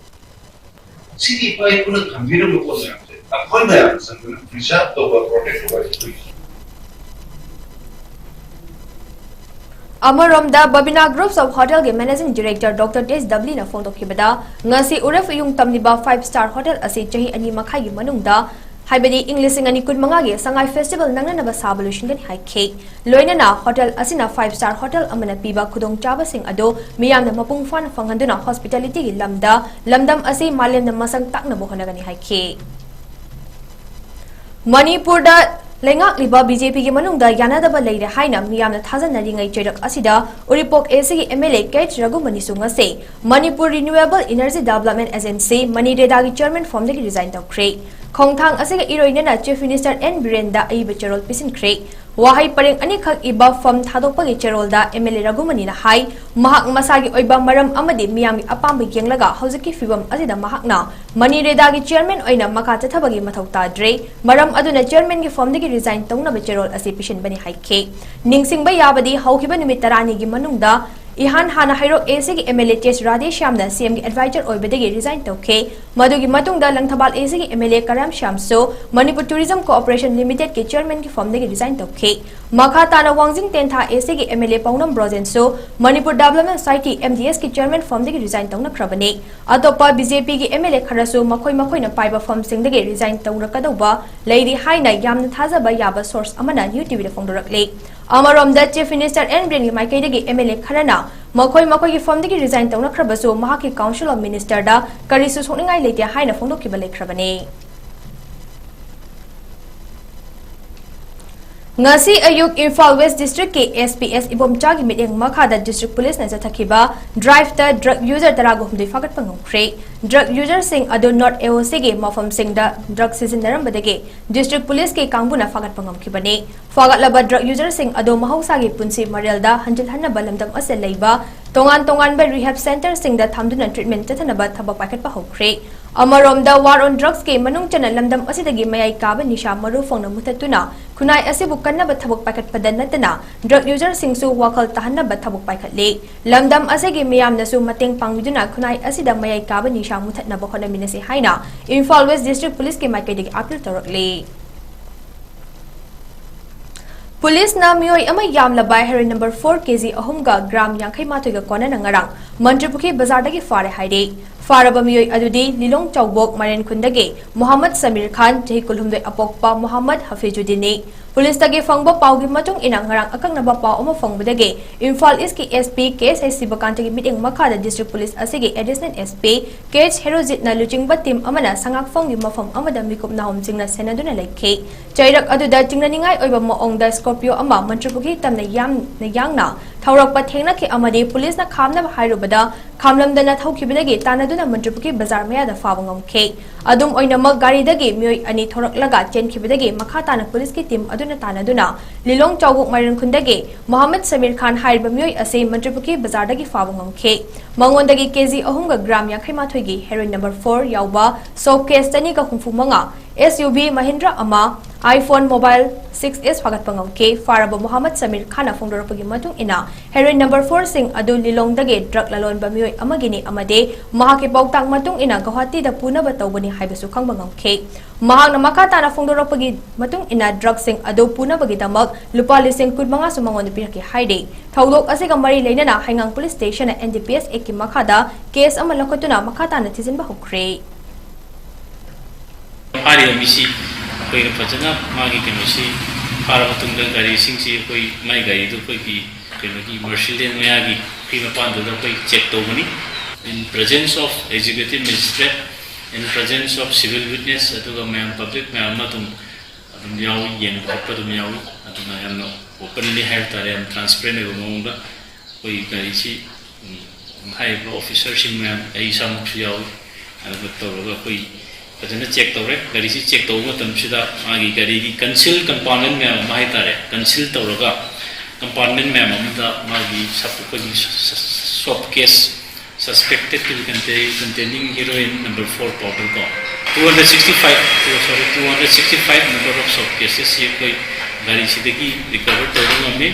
ꯁꯤꯒꯤ ꯏꯄꯥ ꯏꯄꯨꯅ ꯊꯝꯕꯤꯔꯝꯕ ꯄꯣꯠ ꯃꯌꯥꯝꯁꯦ ꯑꯩꯈꯣꯏ ꯃꯌꯥꯝꯅ ꯆꯪꯗꯨꯅ ꯄ꯭ꯔꯤꯖꯥꯔꯚ ꯇꯧꯕ, ꯄ꯭ꯔꯣꯇꯦꯛ ꯇꯧꯕ ꯍꯥꯏꯁꯦ ꯑꯩꯈꯣꯏꯒꯤ꯫ ꯑꯃꯔꯣꯝꯗ, ꯕꯕꯤꯅꯥ Groups of Hotelꯒꯤ Managing Director Doctor T H Dublinꯅ ꯐꯣꯡꯗꯣꯛꯈꯤꯕꯗ, ꯉꯁꯤ ꯎꯔꯤꯐ ꯎꯌꯨꯡ ꯇꯝꯂꯤꯕ five star hotel ꯑꯁꯤ ꯆꯍꯤ ꯑꯅꯤ ꯃꯈꯥꯏꯒꯤ ꯃꯅꯨꯡꯗ, ꯍꯥꯏꯕꯗꯤ ꯏꯪ ꯂꯤꯁꯤꯡ ꯑꯅꯤ ꯀꯨꯟꯃꯉꯥꯒꯤ ꯁꯉꯥꯏ ꯐꯦꯁꯇꯤꯚꯦꯜ ꯅꯪꯅꯅꯕ ꯁꯥꯕ ꯂꯣꯏꯁꯤꯟꯒꯅꯤ ꯍꯥꯏꯈꯤ꯫ ꯂꯣꯏꯅꯅ hotel ꯑꯁꯤꯅ five star hotel ꯑꯃꯅ ꯄꯤꯕ ꯈꯨꯗꯣꯡꯆꯥꯕꯁꯤꯡ ꯑꯗꯨ ꯃꯤꯌꯥꯝꯅ ꯃꯄꯨꯡ ꯐꯥꯅ ꯐꯪꯍꯟꯗꯨꯅ hospitalityꯒꯤ ꯂꯝꯗ ꯂꯝꯗꯝ ꯑꯁꯤ ꯃꯥꯂꯦꯝꯅ ꯃꯁꯛ ꯇꯥꯛꯅꯕ ꯍꯣꯠꯅꯒꯅꯤ ꯍꯥꯏꯈꯤ꯫ ꯃꯅꯤꯄꯨꯔꯗ ꯂꯩꯉꯥꯛꯂꯤꯕ BJPꯒꯤ ꯃꯅꯨꯡꯗ ꯌꯥꯅꯗꯕ ꯂꯩꯔꯦ ꯍꯥꯏꯅ ꯃꯤꯌꯥꯝꯅ ꯊꯥꯖꯅꯔꯤꯉꯩ ꯆꯩꯔꯛ ꯑꯁꯤꯗ ꯎꯔꯤꯄꯣꯛ ACꯒꯤ MLA K H ꯔꯘꯨꯃꯅꯤꯁꯨ ꯉꯁꯤ Manipur Renewable Energy Development Agency, ꯃꯅꯤꯔꯦꯗꯥꯒꯤ chairman formꯗꯒꯤ resign ꯇꯧꯈ꯭ꯔꯦ꯫ ꯈꯣꯡꯊꯥꯡ ꯑꯁꯤꯒ ꯏꯔꯣꯏꯅꯅ Chief Minister N ꯕꯤꯔꯦꯟꯗ ꯑꯏꯕ ꯆꯦꯔꯣꯜ ꯄꯤꯁꯤꯟꯈ꯭ꯔꯦ꯫ ꯋꯥꯍꯩ ꯄꯔꯦꯡ ꯑꯅꯤꯈꯛ ꯏꯕ form ꯊꯥꯗꯣꯛꯄꯒꯤ ꯆꯦꯔꯣꯜꯗ MLA ꯔꯘꯨꯃꯅꯤꯅ ꯍꯥꯏ, ꯃꯍꯥꯛ ꯃꯁꯥꯒꯤ ꯑꯣꯏꯕ ꯃꯔꯝ ꯑꯃꯗꯤ ꯃꯤꯌꯥꯝꯒꯤ ꯑꯄꯥꯝꯕ ꯌꯦꯡꯂꯒ ꯍꯧꯖꯤꯛꯀꯤ ꯐꯤꯕꯝ ꯑꯁꯤꯗ ꯃꯍꯥꯛꯅ ꯃꯅꯤꯔꯦꯗꯥꯒꯤ chairman ꯑꯣꯏꯅ ꯃꯈꯥ ꯆꯠꯊꯕꯒꯤ ꯃꯊꯧ ꯇꯥꯗ꯭ꯔꯦ꯫ ꯃꯔꯝ ꯑꯗꯨꯅ chairmanꯒꯤ formꯗꯒꯤ resign ꯇꯧꯅꯕ ꯆꯦꯔꯣꯜ ꯑꯁꯤ ꯄꯤꯁꯤꯟꯕꯅꯤ ꯍꯥꯏꯈꯤ꯫ ꯅꯤꯡꯁꯤꯡꯕ ꯌꯥꯕꯗꯤ, ꯍꯧꯈꯤꯕ ꯅꯨꯃꯤꯠ ꯇꯔꯥꯅꯤꯒꯤ ꯃꯅꯨꯡꯗ ꯏꯍꯥꯟ ꯍꯥꯟꯅ ꯍꯩꯔꯣꯛ ACꯒꯤ MLA T H ꯔꯥꯙꯦꯁ꯭ꯌꯥꯝꯅ CMꯒꯤ advisor ꯑꯣꯏꯕꯗꯒꯤ resign ꯇꯧꯈꯤ꯫ ꯃꯗꯨꯒꯤ ꯃꯇꯨꯡꯗ ꯂꯪꯊꯕꯥꯜ ACꯒꯤ MLA ꯀꯔꯥꯝ ꯁ꯭ꯌꯥꯝꯁꯨ Manipur Tourism Corporation Limitedꯀꯤ chairmanꯒꯤ formꯗꯒꯤ resign ꯇꯧꯈꯤ꯫ ꯃꯈꯥ ꯇꯥꯅ ꯋꯥꯡꯖꯤꯡ ꯇꯦꯟꯊꯥ ACꯒꯤ MLA ꯄꯥꯎꯅꯝ ꯕ꯭ꯔꯣꯖꯦꯟꯁꯨ Manipur Development Society, MDSꯀꯤ chairman formꯗꯒꯤ resign ꯇꯧꯅꯈ꯭ꯔꯕꯅꯤ꯫ ꯑꯇꯣꯞꯄ BJPꯒꯤ MLA ꯈꯔꯁꯨ ꯃꯈꯣꯏ ꯃꯈꯣꯏꯅ ꯄꯥꯏꯕ formꯁꯤꯡꯗꯒꯤ resign ꯇꯧꯔꯛꯀꯗꯧꯕ ꯂꯩꯔꯤ ꯍꯥꯏꯅ ꯌꯥꯝꯅ ꯊꯥꯖꯕ ꯌꯥꯕ source ꯑꯃꯅ New TVꯗ ꯐꯣꯡꯗꯣꯔꯛꯂꯤ꯫ ꯑꯃꯔꯣꯝꯗ, Chief Minister N ꯕꯤꯔꯦꯟꯒꯤ ꯃꯥꯏꯀꯩꯗꯒꯤ MLA ꯈꯔꯅ ꯃꯈꯣꯏ ꯃꯈꯣꯏꯒꯤ formꯗꯒꯤ resign ꯇꯧꯅꯈ꯭ꯔꯕꯁꯨ ꯃꯍꯥꯛꯀꯤ Council of Ministerꯗ ꯀꯔꯤꯁꯨ ꯁꯣꯛꯅꯤꯡꯉꯥꯏ ꯂꯩꯇꯦ ꯍꯥꯏꯅ ꯐꯣꯡꯗꯣꯛꯈꯤꯕ ꯂꯩꯈ꯭ꯔꯕꯅꯤ꯫ ꯉꯁꯤ ꯑꯌꯨꯛ ꯏꯝꯐꯥꯜ ꯋꯦꯁ ꯗꯤꯁꯇ꯭ꯔꯤꯛꯀꯤ ꯑꯦꯁ ꯄꯤ ꯑꯦꯁ ꯏꯕꯣꯝꯆꯥꯒꯤ ꯃꯤꯠꯌꯦꯡ ꯃꯈꯥꯗ ꯗꯤꯁꯇ꯭ꯔꯤꯛ ꯄꯨꯂꯤꯁꯅ ꯆꯠꯊꯈꯤꯕ ꯗ꯭ꯔꯥꯏꯚꯇ ꯗ꯭ꯔꯒ ꯌꯨꯖꯔ ꯇꯔꯥꯒ ꯍꯨꯝꯗꯣꯏ ꯐꯥꯒꯠꯄ ꯉꯝꯈ꯭ꯔꯦ꯫ ꯗ꯭ꯔꯒ ꯌꯨꯖꯔꯁꯤꯡ ꯑꯗꯨ ꯅꯣꯔꯠ ꯑꯦ ꯑꯣ ꯁꯤꯒꯤ ꯃꯐꯝꯁꯤꯡꯗ ꯗ꯭ꯔꯒ ꯁꯤꯖꯤꯟꯅꯔꯝꯕꯗꯒꯤ ꯗꯤꯁꯇ꯭ꯔꯤꯛ ꯄꯨꯂꯤꯁꯀꯤ ꯀꯥꯡꯕꯨꯅ ꯐꯥꯒꯠꯄ ꯉꯝꯈꯤꯕꯅꯤ꯫ ꯐꯥꯒꯠꯂꯕ ꯗ꯭ꯔꯒ ꯌꯨꯖꯔꯁꯤꯡ ꯑꯗꯨ ꯃꯍꯧꯁꯥꯒꯤ ꯄꯨꯟꯁꯤ ꯃꯔꯦꯜꯗ ꯍꯟꯖꯤꯜꯍꯟꯅꯕ ꯂꯝꯗꯝ ꯑꯁꯤꯗ ꯂꯩꯕ ꯇꯣꯉꯥꯟ ꯇꯣꯉꯥꯟꯕ ꯔꯤꯍꯦꯕ ꯁꯦꯟꯇꯔꯁꯤꯡꯗ ꯊꯝꯗꯨꯅ ꯇ꯭ꯔꯤꯠꯃꯦꯟ ꯆꯠꯊꯅꯕ ꯊꯕꯛ ꯄꯥꯏꯈꯠꯄ ꯍꯧꯈ꯭ꯔꯦ꯫ ꯑꯃꯔꯣꯝꯗ, ꯋꯥꯔ ꯑꯣꯟ ꯗ꯭ꯔꯒꯁꯀꯤ ꯃꯅꯨꯡ ꯆꯟꯅ ꯂꯝꯗꯝ ꯑꯁꯤꯗꯒꯤ ꯃꯌꯥꯏ ꯀꯥꯕ ꯅꯤꯁꯥ ꯃꯔꯨ ꯐꯪꯅ ꯃꯨꯊꯠꯇꯨꯅ ꯈꯨꯟꯅꯥꯏ ꯑꯁꯤꯕꯨ ꯀꯟꯅꯕ ꯊꯕꯛ ꯄꯥꯏꯈꯠꯄꯗ ꯅꯠꯇꯅ ꯗ꯭ꯔꯒ ꯌꯨꯖꯔꯁꯤꯡꯁꯨ ꯋꯥꯈꯜ ꯇꯥꯍꯟꯅꯕ ꯊꯕꯛ ꯄꯥꯏꯈꯠꯂꯤ꯫ ꯂꯝꯗꯝ ꯑꯁꯤꯒꯤ ꯃꯤꯌꯥꯝꯅꯁꯨ ꯃꯇꯦꯡ ꯄꯥꯡꯕꯤꯗꯨꯅ ꯈꯨꯟꯅꯥꯏ ꯑꯁꯤꯗ ꯃꯌꯥꯏ ꯀꯥꯕ ꯅꯤꯁꯥ ꯃꯨꯊꯠꯅꯕ ꯍꯣꯠꯅꯃꯤꯟꯅꯁꯤ ꯍꯥꯏꯅ ꯏꯝꯐꯥꯜ ꯋꯦꯁ ꯗꯤꯁꯇ꯭ꯔꯤꯛ ꯄꯨꯂꯤꯁꯀꯤ ꯃꯥꯏꯀꯩꯗꯒꯤ ꯑꯥꯄꯤꯜ ꯇꯧꯔꯛꯂꯤ꯫ ꯄꯨꯂꯤꯁꯅ ꯃꯤꯑꯣꯏ ꯑꯃ ꯌꯥꯝꯂꯕ ꯍꯦꯔꯣꯏꯟ ꯅꯝꯕꯔ ꯐꯣꯔ ꯀꯦꯖꯤ ꯑꯍꯨꯝꯒ ꯒ꯭ꯔꯥꯝ ꯌꯥꯡꯈꯩ ꯃꯥꯊꯣꯏꯒ ꯀꯣꯟꯅꯅ ꯉꯔꯥꯡ ꯃꯟꯇ꯭ꯔꯤꯄꯨꯈ꯭ꯔꯤ ꯕꯖꯥꯔꯗꯒꯤ ꯐꯥꯔꯦ ꯍꯥꯏꯔꯤ꯫ ꯐꯥꯔꯕ ꯃꯤꯑꯣꯏ ꯑꯗꯨꯗꯤ ꯂꯤꯂꯣꯡ ꯆꯥꯎꯕꯣꯛ ꯃꯥꯏꯔꯦꯟ ꯈꯨꯟꯗꯒꯤ ꯃꯣꯍꯥꯃꯗ ꯁꯃꯤꯔ ꯈꯥꯟ, ꯆꯍꯤ ꯀꯨꯟꯍꯨꯝꯗꯣꯏ, ꯑꯄꯣꯛꯄ ꯃꯣꯍꯥꯃꯗ ꯍꯐꯤꯖꯨꯗꯤꯟꯅꯤ꯫ ꯄꯨꯂꯤꯁꯇꯒꯤ ꯐꯪꯕ ꯄꯥꯎꯒꯤ ꯃꯇꯨꯡ ꯏꯟꯅ, ꯉꯔꯥꯡ ꯑꯀꯛꯅꯕ ꯄꯥꯎ ꯑꯃ ꯐꯪꯕꯗꯒꯤ ꯏꯝꯐꯥꯜ ꯏꯁꯀꯤ ꯑꯦꯁ ꯄꯤ ꯀꯦ ꯑꯦꯁ ꯑꯥꯏ ꯁꯤꯕꯀꯥꯟꯇꯒꯤ ꯃꯤꯠꯌꯦꯡ ꯃꯈꯥꯗ ꯗꯤꯁꯇ꯭ꯔꯤꯛ ꯄꯨꯂꯤꯁ ꯑꯁꯤꯒꯤ additional S P K H ꯍꯦꯔꯣꯖꯤꯠꯅ ꯂꯨꯆꯤꯡꯕ ꯇꯤꯝ ꯑꯃꯅ ꯁꯉꯥꯛꯐꯝꯒꯤ ꯃꯐꯝ ꯑꯃꯗ ꯃꯤꯀꯨꯞ ꯅꯥꯍꯨꯝꯁꯤꯡꯅ ꯁꯦꯟꯅꯗꯨꯅ ꯂꯩꯈꯤ꯫ ꯆꯩꯔꯛ ꯑꯗꯨꯗ ꯆꯤꯡꯅꯅꯤꯡꯉꯥꯏ ꯑꯣꯏꯕ ꯃꯑꯣꯡꯗ ꯁ꯭ꯀꯣꯔꯄꯤꯌꯣ ꯑꯃ ꯃꯟꯇ꯭ꯔꯤꯄꯨꯈ꯭ꯔꯤ ꯇꯝꯅ ꯌꯥꯝꯅ ꯌꯥꯡꯅ ꯊꯧꯔꯛꯄ ꯊꯦꯡꯅꯈꯤ ꯑꯃꯗꯤ ꯄꯨꯂꯤꯁꯅ ꯈꯥꯝꯅꯕ ꯍꯥꯏꯔꯨꯕꯗ ꯈꯥꯝꯂꯝꯗꯅ ꯊꯧꯈꯤꯕꯗꯒꯤ ꯇꯥꯟꯅꯗꯨꯅ ꯃꯟꯇ꯭ꯔꯤꯄꯨꯈ꯭ꯔꯤ ꯕꯖꯥꯔ ꯃꯌꯥꯗ ꯐꯥꯕ ꯉꯝꯈꯤ꯫ ꯑꯗꯨꯝ ꯑꯣꯏꯅꯃꯛ, ꯒꯥꯔꯤꯗꯒꯤ ꯃꯤꯑꯣꯏ ꯑꯅꯤ ꯊꯣꯔꯛꯂꯒ ꯆꯦꯟꯈꯤꯕꯗꯒꯤ ꯃꯈꯥ ꯇꯥꯅ ꯄꯨꯂꯤꯁꯀꯤ ꯇꯤꯝ ꯑꯗꯨꯅ ꯇꯥꯟꯅꯗꯨꯅ ꯂꯤꯂꯣꯡ ꯆꯥꯎꯕꯣꯛ ꯃꯥꯏꯔꯦꯟ ꯈꯨꯟꯗꯒꯤ ꯃꯣꯍꯥꯃꯗ ꯁꯃꯤꯔ ꯈꯥꯟ ꯍꯥꯏꯔꯤꯕ ꯃꯤꯑꯣꯏ ꯑꯁꯤ ꯃꯟꯇ꯭ꯔꯤꯄꯨꯈ꯭ꯔꯤ ꯕꯖꯥꯔꯗꯒꯤ ꯐꯥꯕ ꯉꯝꯈꯤ꯫ ꯃꯉꯣꯟꯗꯒꯤ ꯀꯦꯖꯤ ꯑꯍꯨꯝꯒ ꯒ꯭ꯔꯥꯝ ꯌꯥꯡꯈꯩ ꯃꯥꯊꯣꯏꯒꯤ ꯍꯦꯔꯣꯏꯟ ꯅꯝꯕꯔ ꯐꯣꯔ ꯌꯥꯎꯕ ꯁꯣꯞ ꯀꯦꯁ ꯆꯅꯤꯒ ꯍꯨꯝꯐꯨ ꯃꯉꯥ, ꯑꯦꯁ ꯌꯨ ꯚꯤ ꯃꯍꯤꯟꯗ꯭ꯔꯥ ꯑꯃ, ꯑꯥꯏꯐꯣꯟ ꯃꯣꯕꯥꯏꯜ ꯁꯤꯛꯁ ꯑꯦꯁ ꯐꯥꯒꯠꯄ ꯉꯝꯈꯤ꯫ ꯐꯥꯔꯕ ꯃꯣꯍꯥꯃꯗ ꯁꯃꯤꯔ ꯈꯥꯟꯅ ꯐꯣꯡꯗꯣꯔꯛꯄꯒꯤ ꯃꯇꯨꯡ ꯏꯟꯅ, ꯍꯦꯔꯣꯏꯟ ꯅꯝꯕꯔ ꯐꯣꯔꯁꯤꯡ ꯑꯗꯨ ꯂꯤꯂꯣꯡꯗꯒꯤ ꯗ꯭ꯔꯒ ꯂꯂꯣꯟꯕ ꯃꯤꯑꯣꯏ ꯑꯃꯒꯤꯅꯤ ꯑꯃꯗꯤ ꯃꯍꯥꯛꯀꯤ ꯄꯥꯎꯇꯥꯛ ꯃꯇꯨꯡ ꯏꯟꯅ ꯒꯧꯍꯥꯇꯤꯗ ꯄꯨꯅꯕ ꯇꯧꯕꯅꯤ ꯍꯥꯏꯕꯁꯨ ꯈꯪꯕ ꯉꯝꯈꯤ꯫ ꯃꯍꯥꯛꯅ ꯃꯈꯥ ꯇꯥꯅ ꯐꯣꯡꯗꯣꯔꯛꯄꯒꯤ ꯃꯇꯨꯡ ꯏꯟꯅ, ꯗ꯭ꯔꯒꯁꯤꯡ ꯑꯗꯨ ꯄꯨꯅꯕꯒꯤꯗꯃꯛ ꯂꯨꯄꯥ ꯂꯤꯁꯤꯡ ꯀꯨꯟꯃꯉꯥꯁꯨ ꯃꯉꯣꯟꯗ ꯄꯤꯔꯛꯈꯤ ꯍꯥꯏꯔꯤ꯫ ꯊꯧꯗꯣꯛ ꯑꯁꯤꯒ ꯃꯔꯤ ꯂꯩꯅꯅ ꯍꯩꯉꯥꯡ police ꯁ꯭ꯇꯦꯁꯟꯅ N D P S ꯑꯦꯛꯀꯤ ꯃꯈꯥꯗ ꯀꯦꯁ ꯑꯃ ꯂꯧꯈꯠꯇꯨꯅ ꯃꯈꯥ ꯇꯥꯅ ꯊꯤꯖꯤꯟꯕ ꯍꯧꯈ꯭ꯔꯦ꯫ ꯐꯥꯔꯤꯕ ꯃꯤꯁꯤ ꯑꯩꯈꯣꯏꯅ ꯐꯖꯅ ꯃꯥꯒꯤ ꯀꯩꯅꯣꯁꯤ ꯐꯥꯔꯕ ꯃꯇꯨꯡꯗ ꯒꯥꯔꯤꯁꯤꯡꯁꯤ ꯑꯩꯈꯣꯏ, ꯃꯥꯒꯤ ꯒꯥꯔꯤꯗꯨ ꯑꯩꯈꯣꯏꯒꯤ ꯀꯩꯅꯣꯒꯤ ꯃꯔꯁꯤꯂꯦꯟ ꯃꯌꯥꯒꯤ ꯄꯨꯈ꯭ꯔꯤ ꯃꯄꯥꯟꯗꯨꯗ ꯑꯩꯈꯣꯏ ꯆꯦꯛ ꯇꯧꯕꯅꯤ꯫ In presence of executive magistrate, in presence of civil witness, ꯑꯗꯨꯒ ꯃꯌꯥꯝ, ꯄꯕ꯭ꯂꯤꯛ ꯃꯌꯥꯝ ꯑꯃ ꯑꯗꯨꯝ, ꯑꯗꯨꯝ ꯌꯥꯎꯏ, ꯌꯦꯡꯕ ꯈꯣꯠꯄ ꯑꯗꯨꯝ ꯌꯥꯎꯏ꯫ ꯑꯗꯨꯅ ꯌꯥꯝꯅ ꯑꯣꯄꯟꯂꯤ ꯍꯥꯏꯕ ꯇꯥꯔꯦ, ꯌꯥꯝ ꯇ꯭ꯔꯥꯟꯁꯄꯦꯔꯦꯟ ꯑꯣꯏꯕ ꯃꯑꯣꯡꯗ ꯑꯩꯈꯣꯏ ꯒꯥꯔꯤꯁꯤ, ꯎꯝ, ꯍꯥꯏꯔꯤꯕ ꯑꯣꯐꯤꯁꯔꯁꯤꯡ ꯃꯌꯥꯝ, ꯑꯩ ꯏꯁꯥꯃꯛꯁꯨ ꯌꯥꯎꯏ, ꯑꯗꯨꯒ ꯇꯧꯔꯒ ꯑꯩꯈꯣꯏ ꯐꯖꯅ ꯆꯦꯛ ꯇꯧꯔꯦ꯫ ꯒꯥꯔꯤꯁꯤ ꯆꯦꯛ ꯇꯧꯕ ꯃꯇꯝꯁꯤꯗ ꯃꯥꯒꯤ ꯒꯥꯔꯤꯒꯤ ꯀꯟꯁꯤꯜ ꯀꯝꯄꯥꯔꯠꯃꯦꯟ ꯃꯌꯥꯝ ꯑꯃ ꯍꯥꯏꯇꯥꯔꯦ, ꯀꯟꯁꯤꯜ ꯇꯧꯔꯒ ꯀꯝꯄꯥꯔꯠꯃꯦꯟ ꯃꯌꯥꯝ ꯑꯃꯗ ꯃꯥꯒꯤ ꯁꯞ-, ꯑꯩꯈꯣꯏꯒꯤ soap case, suspected to contain, containing heroin number four powder ꯀꯣ, two hundred sixty five, sorry, two hundred sixty five number of soft cases ꯁꯤ ꯑꯩꯈꯣꯏ ꯒꯥꯔꯤꯁꯤꯗꯒꯤ ꯔꯤꯀꯚꯔ ꯇꯧꯕ ꯉꯝꯃꯤ꯫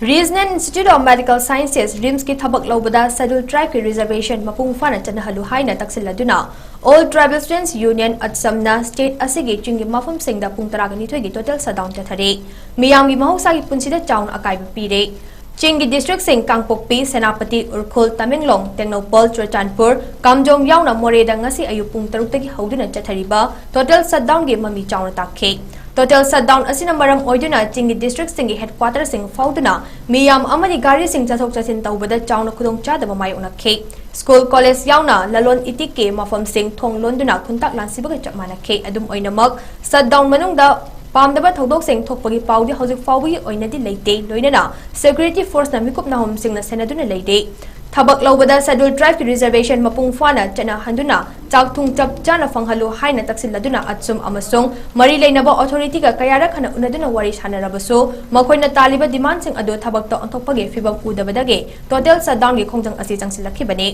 Regional Institute of Medical Sciences, ꯔꯤꯝꯁꯀꯤ ꯊꯕꯛ ꯂꯧꯕꯗ Scheduled Tribeꯀꯤ reservation ꯃꯄꯨꯡ ꯐꯥꯅ ꯆꯠꯅꯍꯜꯂꯨ ꯍꯥꯏꯅ ꯇꯛꯁꯤꯜꯂꯗꯨꯅ All Tribal Students Union, ꯑꯠꯁꯝꯅ state ꯑꯁꯤꯒꯤ ꯆꯤꯡꯒꯤ ꯃꯐꯝꯁꯤꯡꯗ ꯄꯨꯡ ꯇꯔꯥꯒ ꯅꯤꯊꯣꯏꯒꯤ total shutdown ꯆꯠꯊꯔꯤ꯫ ꯃꯤꯌꯥꯝꯒꯤ ꯃꯍꯧꯁꯥꯒꯤ ꯄꯨꯟꯁꯤꯗ ꯆꯥꯎꯅ ꯑꯀꯥꯏꯕ ꯄꯤꯔꯦ꯫ ꯆꯤꯡꯒꯤ districtꯁꯤꯡ ꯀꯥꯡꯄꯣꯛꯄꯤ, ꯁꯦꯅꯥꯄꯇꯤ, ꯎꯈ꯭ꯔꯨꯜ, ꯇꯃꯦꯡꯂꯣꯡ, ꯇꯦꯡꯅꯧꯄꯜ, ꯆꯨꯔꯆꯥꯟꯄꯨꯔ, ꯀꯥꯝꯖꯣꯡ ꯌꯥꯎꯅ ꯃꯣꯔꯦꯗ ꯉꯁꯤ ꯑꯌꯨꯛ ꯄꯨꯡ ꯇꯔꯨꯛꯇꯒꯤ ꯍꯧꯗꯨꯅ ꯆꯠꯊꯔꯤꯕ total shutdownꯒꯤ ꯃꯃꯤ ꯆꯥꯎꯅ ꯇꯥꯈꯤ꯫ Total shutdown ꯑꯁꯤꯅ ꯃꯔꯝ ꯑꯣꯏꯗꯨꯅ ꯆꯤꯡꯒꯤ districtꯁꯤꯡꯒꯤ headquarterꯁꯤꯡ ꯐꯥꯎꯗꯨꯅ ꯃꯤꯌꯥꯝ ꯑꯃꯗꯤ ꯒꯥꯔꯤꯁꯤꯡ ꯆꯠꯊꯣꯛ ꯆꯠꯁꯤꯟ ꯇꯧꯕꯗ ꯆꯥꯎꯅ ꯈꯨꯗꯣꯡꯆꯥꯗꯕ ꯃꯥꯌꯣꯛꯅꯈꯤ꯫ School, college ꯌꯥꯎꯅ ꯂꯂꯣꯟ ꯏꯇꯤꯛꯀꯤ ꯃꯐꯝꯁꯤꯡ ꯊꯣꯡ ꯂꯣꯟꯗꯨꯅ ꯈꯨꯟꯇꯥꯛ ꯂꯥꯟꯁꯤꯕꯒ ꯆꯞ ꯃꯥꯟꯅꯈꯤ꯫ ꯑꯗꯨꯝ ꯑꯣꯏꯅꯃꯛ, shutdown ꯃꯅꯨꯡꯗ ꯄꯥꯝꯗꯕ ꯊꯧꯗꯣꯛꯁꯤꯡ ꯊꯣꯛꯄꯒꯤ ꯄꯥꯎꯗꯤ ꯍꯧꯖꯤꯛ ꯐꯥꯎꯕꯒꯤ ꯑꯣꯏꯅꯗꯤ ꯂꯩꯇꯦ꯫ ꯂꯣꯏꯅꯅ security forceꯅ ꯃꯤꯀꯨꯞ ꯅꯥꯍꯨꯝꯁꯤꯡꯅ ꯁꯦꯟꯅꯗꯨꯅ ꯂꯩꯔꯤ꯫ ꯊꯕꯛ ꯂꯧꯕꯗ Scheduled Tribeꯀꯤ reservation ꯃꯄꯨꯡ ꯐꯥꯅ ꯆꯠꯅꯍꯟꯗꯨꯅ ꯆꯥꯛ ꯊꯨꯝ ꯆꯞ ꯆꯥꯅ ꯐꯪꯍꯜꯂꯨ ꯍꯥꯏꯅ ꯇꯛꯁꯤꯜꯂꯗꯨꯅ ꯑꯠꯁꯨꯝ ꯑꯃꯁꯨꯡ ꯃꯔꯤ ꯂꯩꯅꯕ authorityꯒ ꯀꯌꯥꯔꯛ ꯍꯟꯅ ꯎꯅꯗꯨꯅ ꯋꯥꯔꯤ ꯁꯥꯟꯅꯔꯕꯁꯨ ꯃꯈꯣꯏꯅ ꯇꯥꯜꯂꯤꯕ demandꯁꯤꯡ ꯑꯗꯨ ꯊꯕꯛꯇ ꯑꯣꯟꯊꯣꯛꯄꯒꯤ ꯐꯤꯚꯝ ꯎꯗꯕꯗꯒꯤ total shutdownꯒꯤ ꯈꯣꯡꯖꯪ ꯑꯁꯤ ꯆꯪꯁꯤꯜꯂꯛꯈꯤꯕꯅꯤ꯫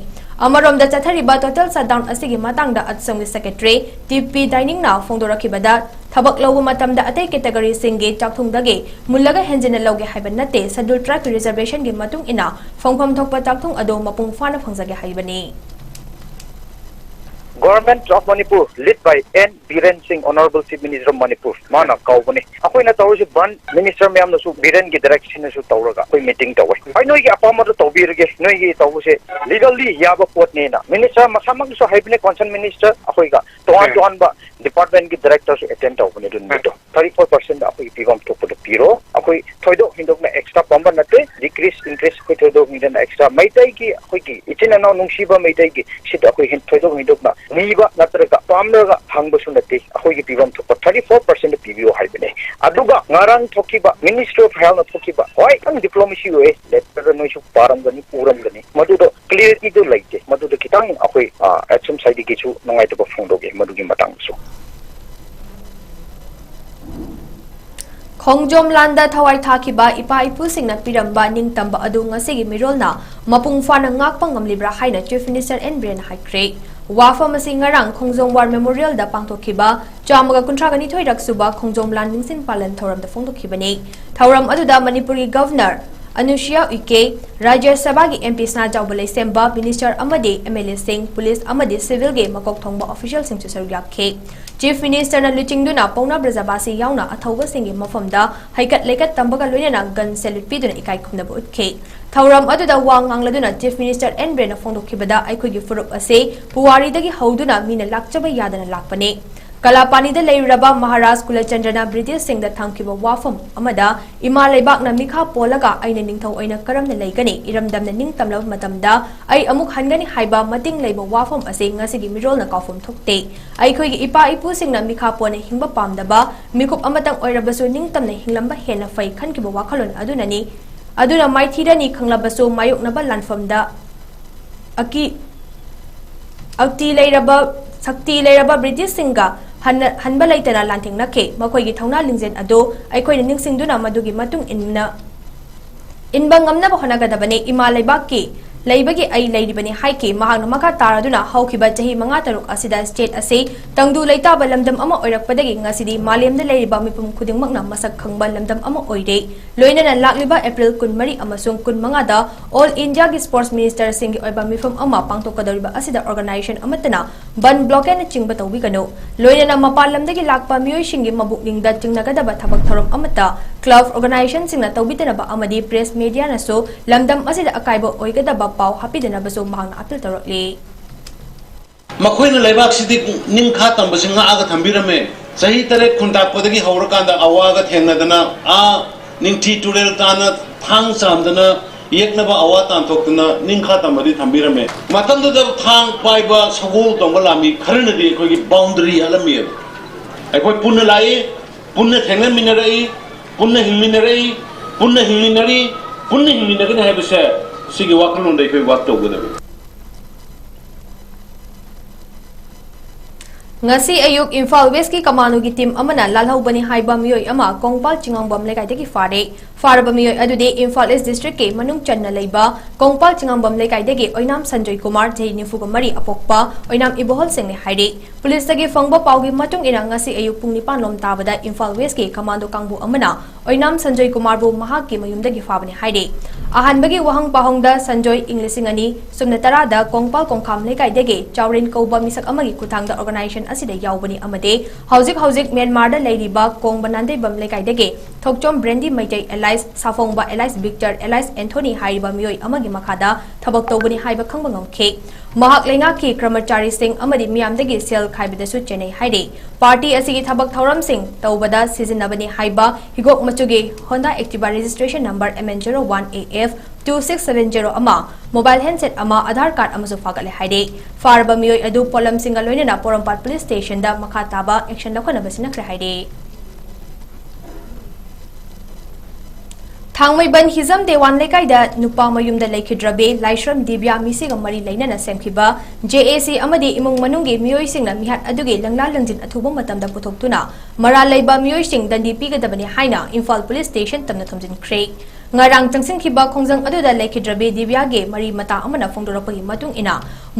ꯑꯃꯔꯣꯝꯗ ꯆꯠꯊꯔꯤꯕ total shutdown ꯑꯁꯤꯒꯤ ꯃꯇꯥꯡꯗ ꯑꯠꯁꯨꯝꯒꯤ secretary ꯇꯤ ꯄꯤ ꯗꯥꯏꯅꯤꯡꯅ ꯐꯣꯡꯗꯣꯔꯛꯈꯤꯕꯗ, ꯊꯕꯛ ꯂꯧꯕ ꯃꯇꯝꯗ ꯑꯇꯩ categoryꯁꯤꯡꯒꯤ ꯆꯥꯛꯊꯨꯡꯗꯒꯤ ꯃꯨꯜꯂꯒ ꯍꯦꯟꯖꯤꯟꯅ ꯂꯧꯒꯦ ꯍꯥꯏꯕ ꯅꯠꯇꯦ, Scheduled Tribeꯀꯤ reservationꯒꯤ ꯃꯇꯨꯡ ꯏꯟꯅ ꯐꯪꯐꯝ ꯊꯣꯛꯄ ꯆꯥꯛꯊꯨꯡ ꯑꯗꯨ ꯃꯄꯨꯡ ꯐꯥꯅ ꯐꯪꯖꯒꯦ ꯍꯥꯏꯕꯅꯤ꯫ Government of Manipur, led by N Biren Singh, Honorable Chief Minister of Manipur, ꯃꯥꯅ ꯀꯧꯕꯅꯤ꯫ ꯑꯩꯈꯣꯏꯅ ꯇꯧꯔꯤꯁꯤ ꯕꯟ ꯃꯤꯅꯤꯁꯇꯔ ꯃꯌꯥꯝꯅꯁꯨ ꯕꯤꯔꯦꯟꯒꯤ ꯗꯥꯏꯔꯦꯛꯁꯟꯅꯁꯨ ꯇꯧꯔꯒ ꯑꯩꯈꯣꯏ ꯃꯤꯇꯤꯡ ꯇꯧꯋꯦ꯫ ꯍꯣꯏ, ꯅꯣꯏꯒꯤ ꯑꯄꯥꯝꯕꯗꯣ ꯇꯧꯕꯤꯔꯒꯦ, ꯅꯣꯏꯒꯤ ꯇꯧꯕꯁꯦ ꯂꯤꯒꯜꯂꯤ ꯌꯥꯕ ꯄꯣꯠꯅꯦꯅ ꯃꯤꯅꯤꯁꯇꯔ ꯃꯁꯥꯃꯛꯅꯁꯨ ꯍꯥꯏꯕꯅꯦ, ꯀꯣꯟꯁꯔꯟ ꯃꯤꯅꯤꯁꯇꯔ, ꯑꯩꯈꯣꯏꯒ ꯇꯣꯉꯥꯟ ꯇꯣꯉꯥꯟꯕ ꯗꯤꯄꯥꯔꯠꯃꯦꯟꯒꯤ ꯗꯥꯏꯔꯦꯛꯇꯔꯁꯨ ꯑꯦꯇꯦꯟ ꯇꯧꯕꯅꯦ ꯑꯗꯨ ꯅꯨꯃꯤꯠꯇꯣ꯫ Thirty four percent ꯑꯩꯈꯣꯏꯒꯤ ꯄꯤꯐꯝ ꯊꯣꯛꯄꯗꯣ ꯄꯤꯔꯣ, ꯑꯩꯈꯣꯏ ꯊꯣꯏꯗꯣꯛ ꯍꯦꯟꯗꯣꯛꯅ ꯑꯦꯛꯁꯇ꯭ꯔꯥ ꯄꯥꯝꯕ ꯅꯠꯇꯦ, ꯗꯤꯀ꯭ꯔꯤꯁ ꯏꯟꯀ꯭ꯔꯤꯁ ꯑꯩꯈꯣꯏ ꯊꯣꯏꯗꯣꯛ ꯍꯦꯟꯗꯣꯛꯅ ꯑꯦꯛꯁꯇ꯭ꯔꯥ ꯃꯩꯇꯩꯒꯤ, ꯑꯩꯈꯣꯏꯒꯤ ꯏꯆꯤꯟ ꯏꯅꯥꯎ ꯅꯨꯡꯁꯤꯕ ꯃꯩꯇꯩꯒꯤ ꯁꯤꯗ ꯑꯩꯈꯣꯏ ꯍꯦꯟ-, ꯊꯣꯏꯗꯣꯛ ꯍꯦꯟꯗꯣꯛꯅ ꯅꯤꯕ ꯅꯠꯇ꯭ꯔꯒ ꯄꯥꯝꯂꯒ ꯍꯪꯕꯁꯨ ꯅꯠꯇꯦ꯫ ꯑꯩꯈꯣꯏꯒꯤ ꯄꯤꯐꯝ ꯊꯣꯛꯄ thirty four percent ꯄꯤꯕꯤꯌꯨ ꯍꯥꯏꯕꯅꯦ꯫ ꯑꯗꯨꯒ ꯉꯔꯥꯡ ꯊꯣꯛꯈꯤꯕ Ministry of Healthꯅ ꯊꯣꯛꯈꯤꯕ ꯍꯣꯏ ꯈꯤꯇꯪ diplomacy ꯑꯣꯏ, letterꯗ ꯅꯣꯏꯁꯨ ꯄꯥꯔꯝꯒꯅꯤ, ꯎꯔꯝꯒꯅꯤ, ꯃꯗꯨꯗꯣ clarityꯗꯣ ꯂꯩꯇꯦ꯫ ꯃꯗꯨꯗ ꯈꯤꯇꯪ ꯑꯩꯈꯣꯏ ꯑꯦꯠꯁꯨꯝ ꯁꯥꯏꯗꯒꯤꯁꯨ ꯅꯨꯡꯉꯥꯏꯇꯕ ꯐꯣꯡꯗꯣꯛꯏ ꯃꯗꯨꯒꯤ ꯃꯇꯥꯡꯗꯁꯨ꯫ ꯈꯣꯡꯖꯣꯝ ꯂꯥꯟꯗ ꯊꯋꯥꯏ ꯊꯥꯈꯤꯕ ꯏꯄꯥ ꯏꯄꯨꯁꯤꯡꯅ ꯄꯤꯔꯝꯕ ꯅꯤꯡꯇꯝꯕ ꯑꯗꯨ ꯉꯁꯤꯒꯤ ꯃꯤꯔꯣꯜꯅ ꯃꯄꯨꯡ ꯐꯥꯅ ꯉꯥꯛꯄ ꯉꯝꯂꯤꯕ꯭ꯔꯥ ꯍꯥꯏꯅ Chief Minister N Biren ꯍꯥꯏꯈ꯭ꯔꯦ꯫ ꯋꯥꯐꯝ ꯑꯁꯤ ꯉꯔꯥꯡ ꯈꯣꯡꯖꯣꯝ War Memorialꯗ ꯄꯥꯡꯊꯣꯛꯈꯤꯕ ꯆꯥꯝꯃꯒ ꯀꯨꯟꯊ꯭ꯔꯥꯒ ꯅꯤꯊꯣꯏꯔꯛ ꯁꯨꯕ ꯈꯣꯡꯖꯣꯝ ꯂꯥꯟ ꯅꯤꯡꯁꯤꯡ ꯄꯥꯂꯟ ꯊꯧꯔꯝꯗ ꯐꯣꯡꯗꯣꯛꯈꯤꯕꯅꯤ꯫ ꯊꯧꯔꯝ ꯑꯗꯨꯗ ꯃꯅꯤꯄꯨꯔꯒꯤ Governor ꯑꯅꯨꯁꯨꯏꯌꯥ ꯎꯏꯀꯦ, ꯔꯥꯖ꯭ꯌ ꯁꯚꯥꯒꯤ MP ꯁꯅꯥꯖꯥꯎꯕ ꯂꯩꯁꯦꯝꯕ, minister ꯑꯃꯗꯤ MLAꯁꯤꯡ, police ꯑꯃꯗꯤ civilꯒꯤ ꯃꯀꯣꯛ ꯊꯣꯡꯕ officialꯁꯤꯡꯁꯨ ꯁꯔꯨꯛ ꯌꯥꯈꯤ꯫ Chief Ministerꯅ ꯂꯨꯆꯤꯡꯗꯨꯅ ꯄꯥꯎꯅꯥ ꯕ꯭ꯔꯖꯕꯥꯁꯤ ꯌꯥꯎꯅ ꯑꯊꯧꯕꯁꯤꯡꯒꯤ ꯃꯐꯝꯗ ꯍꯩꯀꯠ ꯂꯩꯀꯠ ꯇꯝꯕꯒ ꯂꯣꯏꯅꯅ gun salute ꯄꯤꯗꯨꯅ ꯏꯀꯥꯏ ꯈꯨꯝꯅꯕ ꯎꯠꯈꯤ꯫ ꯊꯧꯔꯝ ꯑꯗꯨꯗ ꯋꯥ ꯉꯥꯡꯂꯗꯨꯅ Chief Minister N Birenꯅ ꯐꯣꯡꯗꯣꯛꯈꯤꯕꯗ ꯑꯩꯈꯣꯏꯒꯤ ꯐꯨꯔꯨꯞ ꯑꯁꯤ ꯄꯨꯋꯥꯔꯤꯗꯒꯤ ꯍꯧꯗꯨꯅ ꯃꯤꯅ ꯂꯥꯛꯆꯕ ꯌꯥꯗꯅ ꯂꯥꯛꯄꯅꯤ꯫ ꯀꯂꯥꯄꯥꯅꯤꯗ ꯂꯩꯔꯨꯔꯕ ꯃꯍꯥꯔꯥꯖ ꯀꯨꯂꯆꯟꯗ꯭ꯔꯅ Britishꯁꯤꯡꯗ ꯊꯝꯈꯤꯕ ꯋꯥꯐꯝ ꯑꯃꯗ ꯏꯃꯥ ꯂꯩꯕꯥꯛꯅ ꯃꯤꯈꯥ ꯄꯣꯜꯂꯒ ꯑꯩꯅ ꯅꯤꯡꯊꯧ ꯑꯣꯏꯅ ꯀꯔꯝꯅ ꯂꯩꯒꯅꯤ? ꯏꯔꯝꯗꯝꯅ ꯅꯤꯡꯇꯝꯂꯕ ꯃꯇꯝꯗ ꯑꯩ ꯑꯃꯨꯛ ꯍꯟꯒꯅꯤ ꯍꯥꯏꯕ ꯃꯇꯤꯡ ꯂꯩꯕ ꯋꯥꯐꯝ ꯑꯁꯤ ꯉꯁꯤꯒꯤ ꯃꯤꯔꯣꯜꯅ ꯀꯥꯎꯐꯝ ꯊꯣꯛꯇꯦ꯫ ꯑꯩꯈꯣꯏꯒꯤ ꯏꯄꯥ ꯏꯄꯨꯁꯤꯡꯅ ꯃꯤꯈꯥ ꯄꯣꯟꯅ ꯍꯤꯡꯕ ꯄꯥꯝꯗꯕ, ꯃꯤꯀꯨꯞ ꯑꯃꯇꯪ ꯑꯣꯏꯔꯕꯁꯨ ꯅꯤꯡꯇꯝꯅ ꯍꯤꯡꯂꯝꯕ ꯍꯦꯟꯅ ꯐꯩ ꯈꯟꯈꯤꯕ ꯋꯥꯈꯜꯂꯣꯟ ꯑꯗꯨꯅꯅꯤ꯫ ꯑꯗꯨꯅ ꯃꯥꯏꯊꯤꯔꯅꯤ ꯈꯪꯂꯕꯁꯨ ꯃꯥꯌꯣꯛꯅꯕ ꯂꯥꯟꯐꯝꯗ ꯑꯀꯤ ꯑꯛꯇꯤ ꯂꯩꯔꯕ ꯁꯛꯇꯤ ꯂꯩꯔꯕ Britishꯁꯤꯡꯒ ꯍꯟꯅ ꯍꯟꯕ ꯂꯩꯇꯅ ꯂꯥꯟꯊꯦꯡꯅꯈꯤ꯫ ꯃꯈꯣꯏꯒꯤ ꯊꯧꯅꯥ ꯂꯤꯡꯖꯦꯜ ꯑꯗꯨ ꯑꯩꯈꯣꯏꯅ ꯅꯤꯡꯁꯤꯡꯗꯨꯅ ꯃꯗꯨꯒꯤ ꯃꯇꯨꯡ ꯏꯟꯅ ꯏꯟꯕ ꯉꯝꯅꯕ ꯍꯣꯠꯅꯒꯗꯕꯅꯤ꯫ ꯏꯃꯥ ꯂꯩꯕꯥꯛꯀꯤ ꯂꯩꯕꯒꯤ ꯑꯩ ꯂꯩꯔꯤꯕꯅꯤ ꯍꯥꯏꯈꯤ꯫ ꯃꯍꯥꯛꯅ ꯃꯈꯥ ꯇꯥꯔꯗꯨꯅ ꯍꯧꯈꯤꯕ ꯆꯍꯤ ꯃꯉꯥ ꯇꯔꯨꯛ ꯑꯁꯤꯗ state ꯑꯁꯤ ꯇꯪꯗꯨ ꯂꯩꯇꯥꯕ ꯂꯝꯗꯝ ꯑꯃ ꯑꯣꯏꯔꯛꯄꯗꯒꯤ ꯉꯁꯤꯗꯤ ꯃꯥꯂꯦꯝꯗ ꯂꯩꯔꯤꯕ ꯃꯤꯄꯨꯝ ꯈꯨꯗꯤꯡꯃꯛꯅ ꯃꯁꯛ ꯈꯪꯕ ꯂꯝꯗꯝ ꯑꯃ ꯑꯣꯏꯔꯦ꯫ ꯂꯣꯏꯅꯅ ꯂꯥꯛꯂꯤꯕ April ꯀꯨꯟꯃꯔꯤ ꯑꯃꯁꯨꯡ ꯀꯨꯟꯃꯉꯥꯗ All Indiaꯒꯤ sports ministerꯁꯤꯡꯒꯤ ꯑꯣꯏꯕ ꯃꯤꯐꯝ ꯑꯃ ꯄꯥꯡꯊꯣꯛꯀꯗꯧꯔꯤꯕ ꯑꯁꯤꯗ organization ꯑꯃꯠꯇꯅ ꯕꯟ blockade ꯅꯆꯤꯡꯕ ꯇꯧꯕꯤꯒꯅꯨ꯫ ꯂꯣꯏꯅꯅ ꯃꯄꯥꯟ ꯂꯝꯗꯒꯤ ꯂꯥꯛꯄ ꯃꯤꯑꯣꯏꯁꯤꯡꯒꯤ ꯃꯕꯨꯛꯅꯤꯡꯗ ꯆꯤꯡꯅꯒꯗꯕ ꯊꯕꯛ ꯊꯧꯔꯝ ꯑꯃꯠꯇ club organizationꯁꯤꯡꯅ ꯇꯧꯕꯤꯗꯅꯕ ꯑꯃꯗꯤ press mediaꯅꯁꯨ ꯂꯝꯗꯝ ꯑꯁꯤꯗ ꯑꯀꯥꯏꯕ ꯑꯣꯏꯒꯗꯕ ꯄꯥꯎ ꯍꯥꯞꯄꯤꯗꯅꯕꯁꯨ ꯃꯍꯥꯛꯅ appeal ꯇꯧꯔꯛꯂꯤ꯫ ꯃꯈꯣꯏꯅ ꯂꯩꯕꯥꯛꯁꯤꯗꯤ ꯅꯤꯡꯈꯥ ꯇꯝꯕꯁꯤ ꯉꯥꯛꯑꯒ ꯊꯝꯕꯤꯔꯝꯃꯦ꯫ ꯆꯍꯤ ꯇꯔꯦꯠ ꯈꯨꯟꯇꯥꯛꯄꯗꯒꯤ ꯍꯧꯔꯀꯥꯟꯗ ꯑꯋꯥꯒ ꯊꯦꯡꯅꯗꯅ, ꯑꯥ, ꯅꯤꯡꯊꯤ ꯇꯨꯔꯦꯜ ꯇꯥꯟꯅ ꯊꯥꯡ ꯆꯥꯝꯗꯅ ꯌꯦꯛꯅꯕ ꯑꯋꯥ ꯇꯥꯟꯊꯣꯛꯇꯅ ꯅꯤꯡꯈꯥ ꯇꯝꯕꯗꯤ ꯊꯝꯕꯤꯔꯝꯃꯦ꯫ ꯃꯇꯝꯗꯨꯗ ꯊꯥꯡ ꯄꯥꯏꯕ ꯁꯒꯣꯜ ꯇꯣꯡꯕ ꯂꯥꯟꯃꯤ ꯈꯔꯅꯗꯤ ꯑꯩꯈꯣꯏꯒꯤ boundary ꯍꯥꯠꯂꯝꯃꯤꯑꯕ꯫ ꯑꯩꯈꯣꯏ ꯄꯨꯟꯅ ꯂꯥꯛꯏ, ꯄꯨꯟꯅ ꯊꯦꯡꯅꯃꯤꯟꯅꯔꯛꯏ, ꯄꯨꯟꯅ ꯍꯤꯡꯃꯤꯟꯅꯔꯛꯏ, ꯄꯨꯟꯅ ꯍꯤꯡꯃꯤꯟꯅꯔꯤ, ꯄꯨꯟꯅ ꯍꯤꯡꯃꯤꯟꯅꯒꯅꯤ ꯍꯥꯏꯕꯁꯦ ꯁꯤꯒꯤ ꯋꯥꯈꯜꯂꯣꯟꯗ ꯑꯩꯈꯣꯏ ꯋꯥꯛ ꯇꯧꯒꯗꯕꯅꯤ꯫ ꯉꯁꯤ ꯑꯌꯨꯛ ꯏꯝꯐꯥꯜ ꯋꯦꯁꯀꯤ ꯀꯃꯥꯟꯗꯣꯒꯤ ꯇꯤꯝ ꯑꯃꯅ ꯂꯥꯜꯍꯧꯕꯅꯤ ꯍꯥꯏꯕ ꯃꯤꯑꯣꯏ ꯑꯃ ꯀꯣꯡꯄꯥꯜ ꯆꯤꯉꯥꯡꯕꯝ ꯂꯩꯀꯥꯏꯗꯒꯤ ꯐꯥꯔꯦ꯫ ꯐꯥꯔꯕ ꯃꯤꯑꯣꯏ ꯑꯗꯨꯗꯤ ꯏꯝꯐꯥꯜ ꯏꯁ ꯗꯤꯁꯇ꯭ꯔꯤꯛꯀꯤ ꯃꯅꯨꯡ ꯆꯟꯅ ꯂꯩꯕ ꯀꯣꯡꯄꯥꯜ ꯆꯤꯉꯥꯡꯕꯝ ꯂꯩꯀꯥꯏꯗꯒꯤ ꯑꯣꯏꯅꯥꯝ ꯁꯟꯖꯣꯏ ꯀꯨꯃꯥꯔ, ꯆꯍꯤ ꯅꯤꯐꯨꯒ ꯃꯔꯤ ꯑꯄꯣꯛꯄ ꯑꯣꯏꯅꯥꯝ ꯏꯕꯣꯍꯜ ꯁꯤꯡꯅꯤ ꯍꯥꯏꯔꯤ꯫ ꯄꯨꯂꯤꯁꯇꯒꯤ ꯐꯪꯕ ꯄꯥꯎꯒꯤ ꯃꯇꯨꯡ ꯏꯟꯅ ꯉꯁꯤ ꯑꯌꯨꯛ ꯄꯨꯡ ꯅꯤꯄꯥꯟ ꯂꯣꯝ ꯇꯥꯕꯗ ꯏꯝꯐꯥꯜ ꯋꯦꯁꯀꯤ ꯀꯃꯥꯟꯗꯣ ꯀꯥꯡꯕꯨ ꯑꯃꯅ ꯑꯣꯏꯅꯥꯝ ꯁꯟꯖꯣꯏ ꯀꯨꯃꯥꯔꯕꯨ ꯃꯍꯥꯛꯀꯤ ꯃꯌꯨꯝꯗꯒꯤ ꯐꯥꯕꯅꯤ ꯍꯥꯏꯔꯤ꯫ ꯑꯍꯥꯟꯕꯒꯤ ꯋꯥꯍꯪ ꯄꯥꯎꯍꯪꯗ ꯁꯟꯖꯣꯏ ꯏꯪ ꯂꯤꯁꯤꯡ ꯑꯅꯤ ꯁꯨꯞꯅ ꯇꯔꯥꯗ ꯀꯣꯡꯄꯥꯜ ꯀꯣꯡꯈꯥꯝ ꯂꯩꯀꯥꯏꯗꯒꯤ ꯆꯥꯎꯔꯦꯟ ꯀꯧꯕ ꯃꯤꯁꯛ ꯑꯃꯒꯤ ꯈꯨꯠꯊꯥꯡꯗ ꯑꯣꯔꯒꯅꯥꯏꯖꯦꯁꯟ ꯑꯁꯤꯗ ꯌꯥꯎꯕꯅꯤ ꯑꯃꯗꯤ ꯍꯧꯖꯤꯛ ꯍꯧꯖꯤꯛ ꯃ꯭ꯌꯥꯟꯃꯥꯔꯗ ꯂꯩꯔꯤꯕ ꯀꯣꯡꯕ ꯅꯥꯟꯗꯩꯕꯝ ꯂꯩꯀꯥꯏꯗꯒꯤ Thokchom Brendi Meitei alias Saphongba alias Victor alias Anthony ꯍꯥꯏꯔꯤꯕ ꯃꯤꯑꯣꯏ ꯑꯃꯒꯤ ꯃꯈꯥꯗ ꯊꯕꯛ ꯇꯧꯕꯅꯤ ꯍꯥꯏꯕ ꯈꯪꯕ ꯉꯝꯈꯤ꯫ ꯃꯍꯥꯛ ꯂꯩꯉꯥꯛꯀꯤ ꯀꯔꯃꯆꯥꯔꯤꯁꯤꯡ ꯑꯃꯗꯤ ꯃꯤꯌꯥꯝꯗꯒꯤ ꯁꯦꯜ ꯈꯥꯏꯕꯗꯁꯨ ꯆꯦꯟꯅꯩ ꯍꯥꯏꯔꯤ꯫ ꯄꯥꯔꯇꯤ ꯑꯁꯤꯒꯤ ꯊꯕꯛ ꯊꯧꯔꯝꯁꯤꯡ ꯇꯧꯕꯗ ꯁꯤꯖꯤꯟꯅꯕꯅꯤ ꯍꯥꯏꯕ ꯍꯤꯒꯣꯛ ꯃꯆꯨꯒꯤ Honda Activa registration number M N zero one A F two six seven zero ꯑꯃ, ꯃꯣꯕꯥꯏꯜ ꯍꯦꯟꯁꯦꯠ ꯑꯃ, ꯑꯙꯥꯔ ꯀꯥꯔꯗ ꯑꯃꯁꯨ ꯐꯥꯒꯠꯂꯦ ꯍꯥꯏꯔꯤ꯫ ꯐꯥꯔꯕ ꯃꯤꯑꯣꯏ ꯑꯗꯨ ꯄꯣꯠꯂꯝꯁꯤꯡꯒ ꯂꯣꯏꯅꯅ ꯄꯣꯔꯣꯝꯄꯥꯠ ꯄꯨꯂꯤꯁ ꯁ꯭ꯇꯦꯁꯟꯗ ꯃꯈꯥ ꯇꯥꯕ ꯑꯦꯛꯁꯟ ꯂꯧꯈꯠꯅꯕ ꯁꯤꯟꯅꯈ꯭ꯔꯦ ꯍꯥꯏꯔꯤ꯫ ꯊꯥꯡꯃꯩꯕꯟ ꯍꯤꯖꯝ ꯗꯦꯋꯥꯟ ꯂꯩꯀꯥꯏꯗ ꯅꯨꯄꯥ ꯃꯌꯨꯝꯗ ꯂꯩꯈꯤꯗ꯭ꯔꯕꯤ ꯂꯥꯏꯁ꯭ꯔꯝ ꯗꯤꯕ꯭ꯌꯥ ꯃꯤꯁꯤꯒ ꯃꯔꯤ ꯂꯩꯅꯅ ꯁꯦꯝꯈꯤꯕ J A C ꯑꯃꯗꯤ ꯏꯃꯨꯡ ꯃꯅꯨꯡꯒꯤ ꯃꯤꯑꯣꯏꯁꯤꯡꯅ ꯃꯤꯍꯥꯠ ꯑꯗꯨꯒꯤ ꯂꯪꯂꯥ ꯂꯪꯖꯤꯟ ꯑꯊꯨꯕ ꯃꯇꯝꯗ ꯄꯨꯊꯣꯛꯇꯨꯅ ꯃꯔꯥꯜ ꯂꯩꯕ ꯃꯤꯑꯣꯏꯁꯤꯡ ꯗꯟꯗꯤ ꯄꯤꯒꯗꯕꯅꯤ ꯍꯥꯏꯅ ꯏꯝꯐꯥꯜ ꯄꯨꯂꯤꯁ ꯁ꯭ꯇꯦꯁꯟ ꯇꯝꯅ ꯊꯝꯖꯤꯟꯈ꯭ꯔꯦ꯫ ꯉꯔꯥꯡ ꯆꯪꯁꯤꯟꯈꯤꯕ ꯈꯣꯡꯖꯪ ꯑꯗꯨꯗ ꯂꯩꯈꯤꯗ꯭ꯔꯕꯤ ꯗꯤꯕ꯭ꯌꯥꯒꯤ ꯃꯔꯤ ꯃꯇꯥ ꯑꯃꯅ ꯐꯣꯡꯗꯣꯔꯛꯄꯒꯤ ꯃꯇꯨꯡ ꯏꯟꯅ,